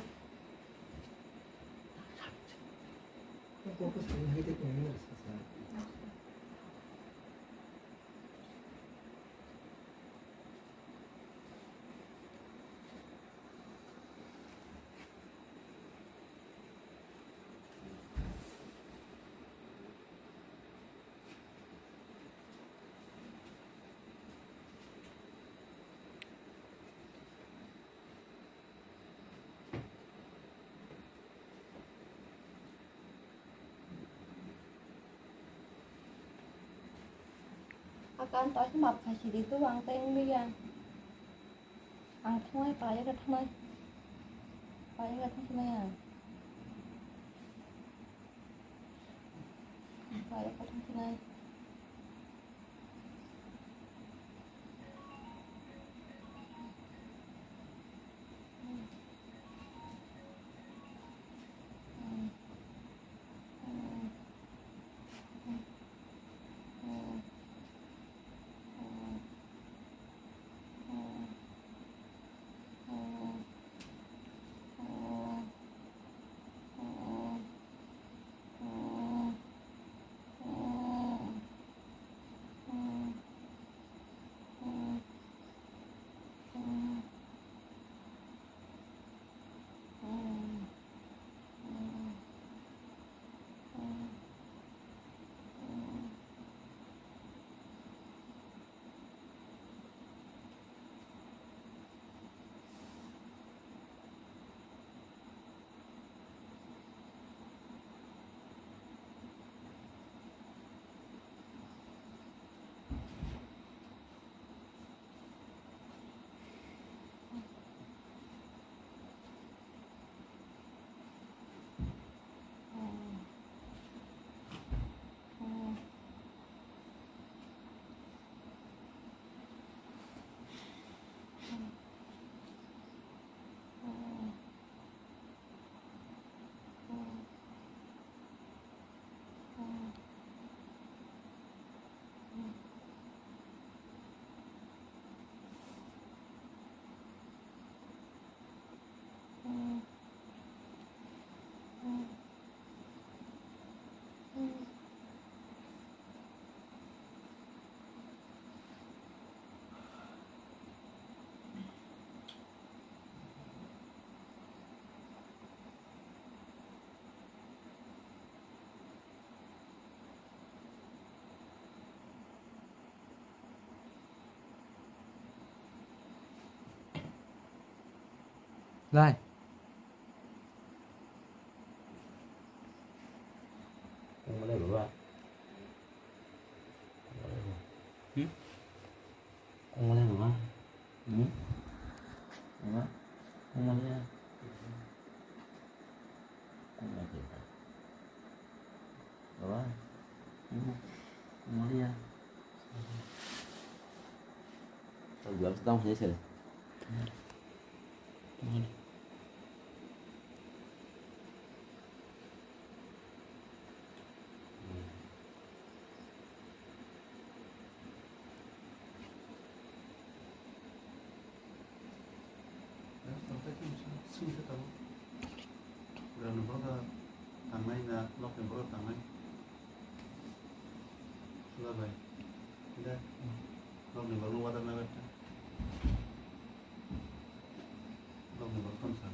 Akan to sima phaisi di tu ang teng liya. Ang thangnai payakha thangnai. Payakha thangnai ang. Payakha thangnai. Lai. Kung male baba. Hmm? Kung male baba. Hmm? Baba. Kung male ya. Kung male ya. Baba. Hmm. Kung male ya. Tao gua tao hanya sih. Pura ni borok tangnai na, nok ni borok tangnai. Sula bai. Dek. Nok ni borok no wadak na bekta. Nok ni borok tong sa.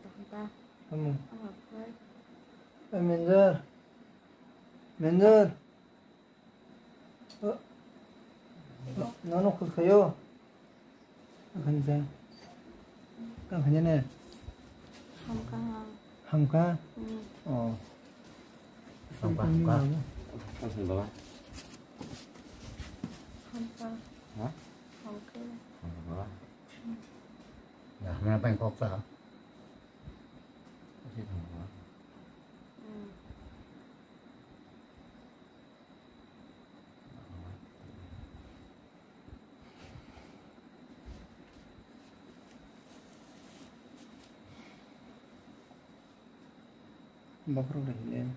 Tamo. Tamo. Tamo, tamo. Eh, Minjor. Minjor. Oh. Nono khulkhayo. Akhanja. Akhanja ne. Hamkha. Hamkha? Hmm. Oh. Hamkha, hamkha. Hamkha. Hamkha. Ha? Hamkha. Hamkha. Ya, mana paling koksa. Bokhorok rw hwnwi.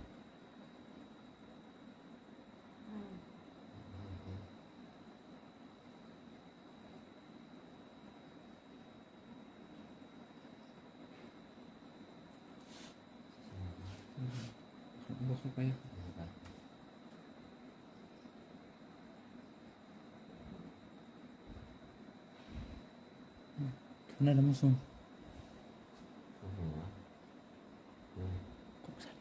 Thunai rw muchung. Kok sari.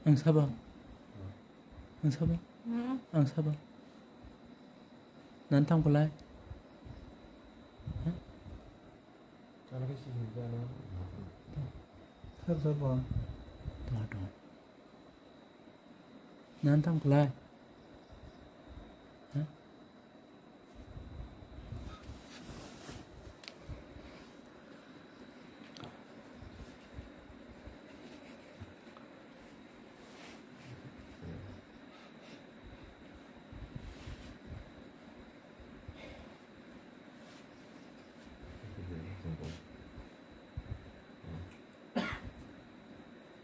Ang sabo. Ang sabo. Hmm. Ang sabo. Nan tang kulai. Sabo, sabo. Tong, tong. Nan tang kulai.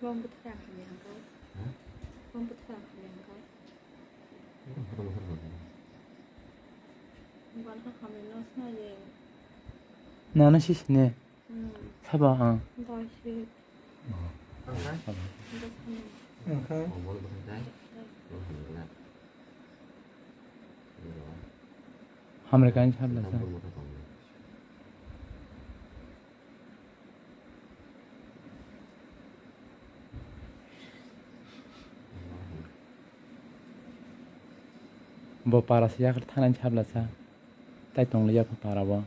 Bong bwthar ang hamya hwnkha. Ha? Bong bwthar ang hamya hwnkha. Bong bwthar hwnkha. Bwthar hamya no swnai ye. Nana sisine. Hmm. Sabo ang. Doi si. Ang kha? Ang kha? Ang kha? Hamrwkani sabla sa. Bo para se yakhar thanani sabla sa. Tai tong liya kho para bo.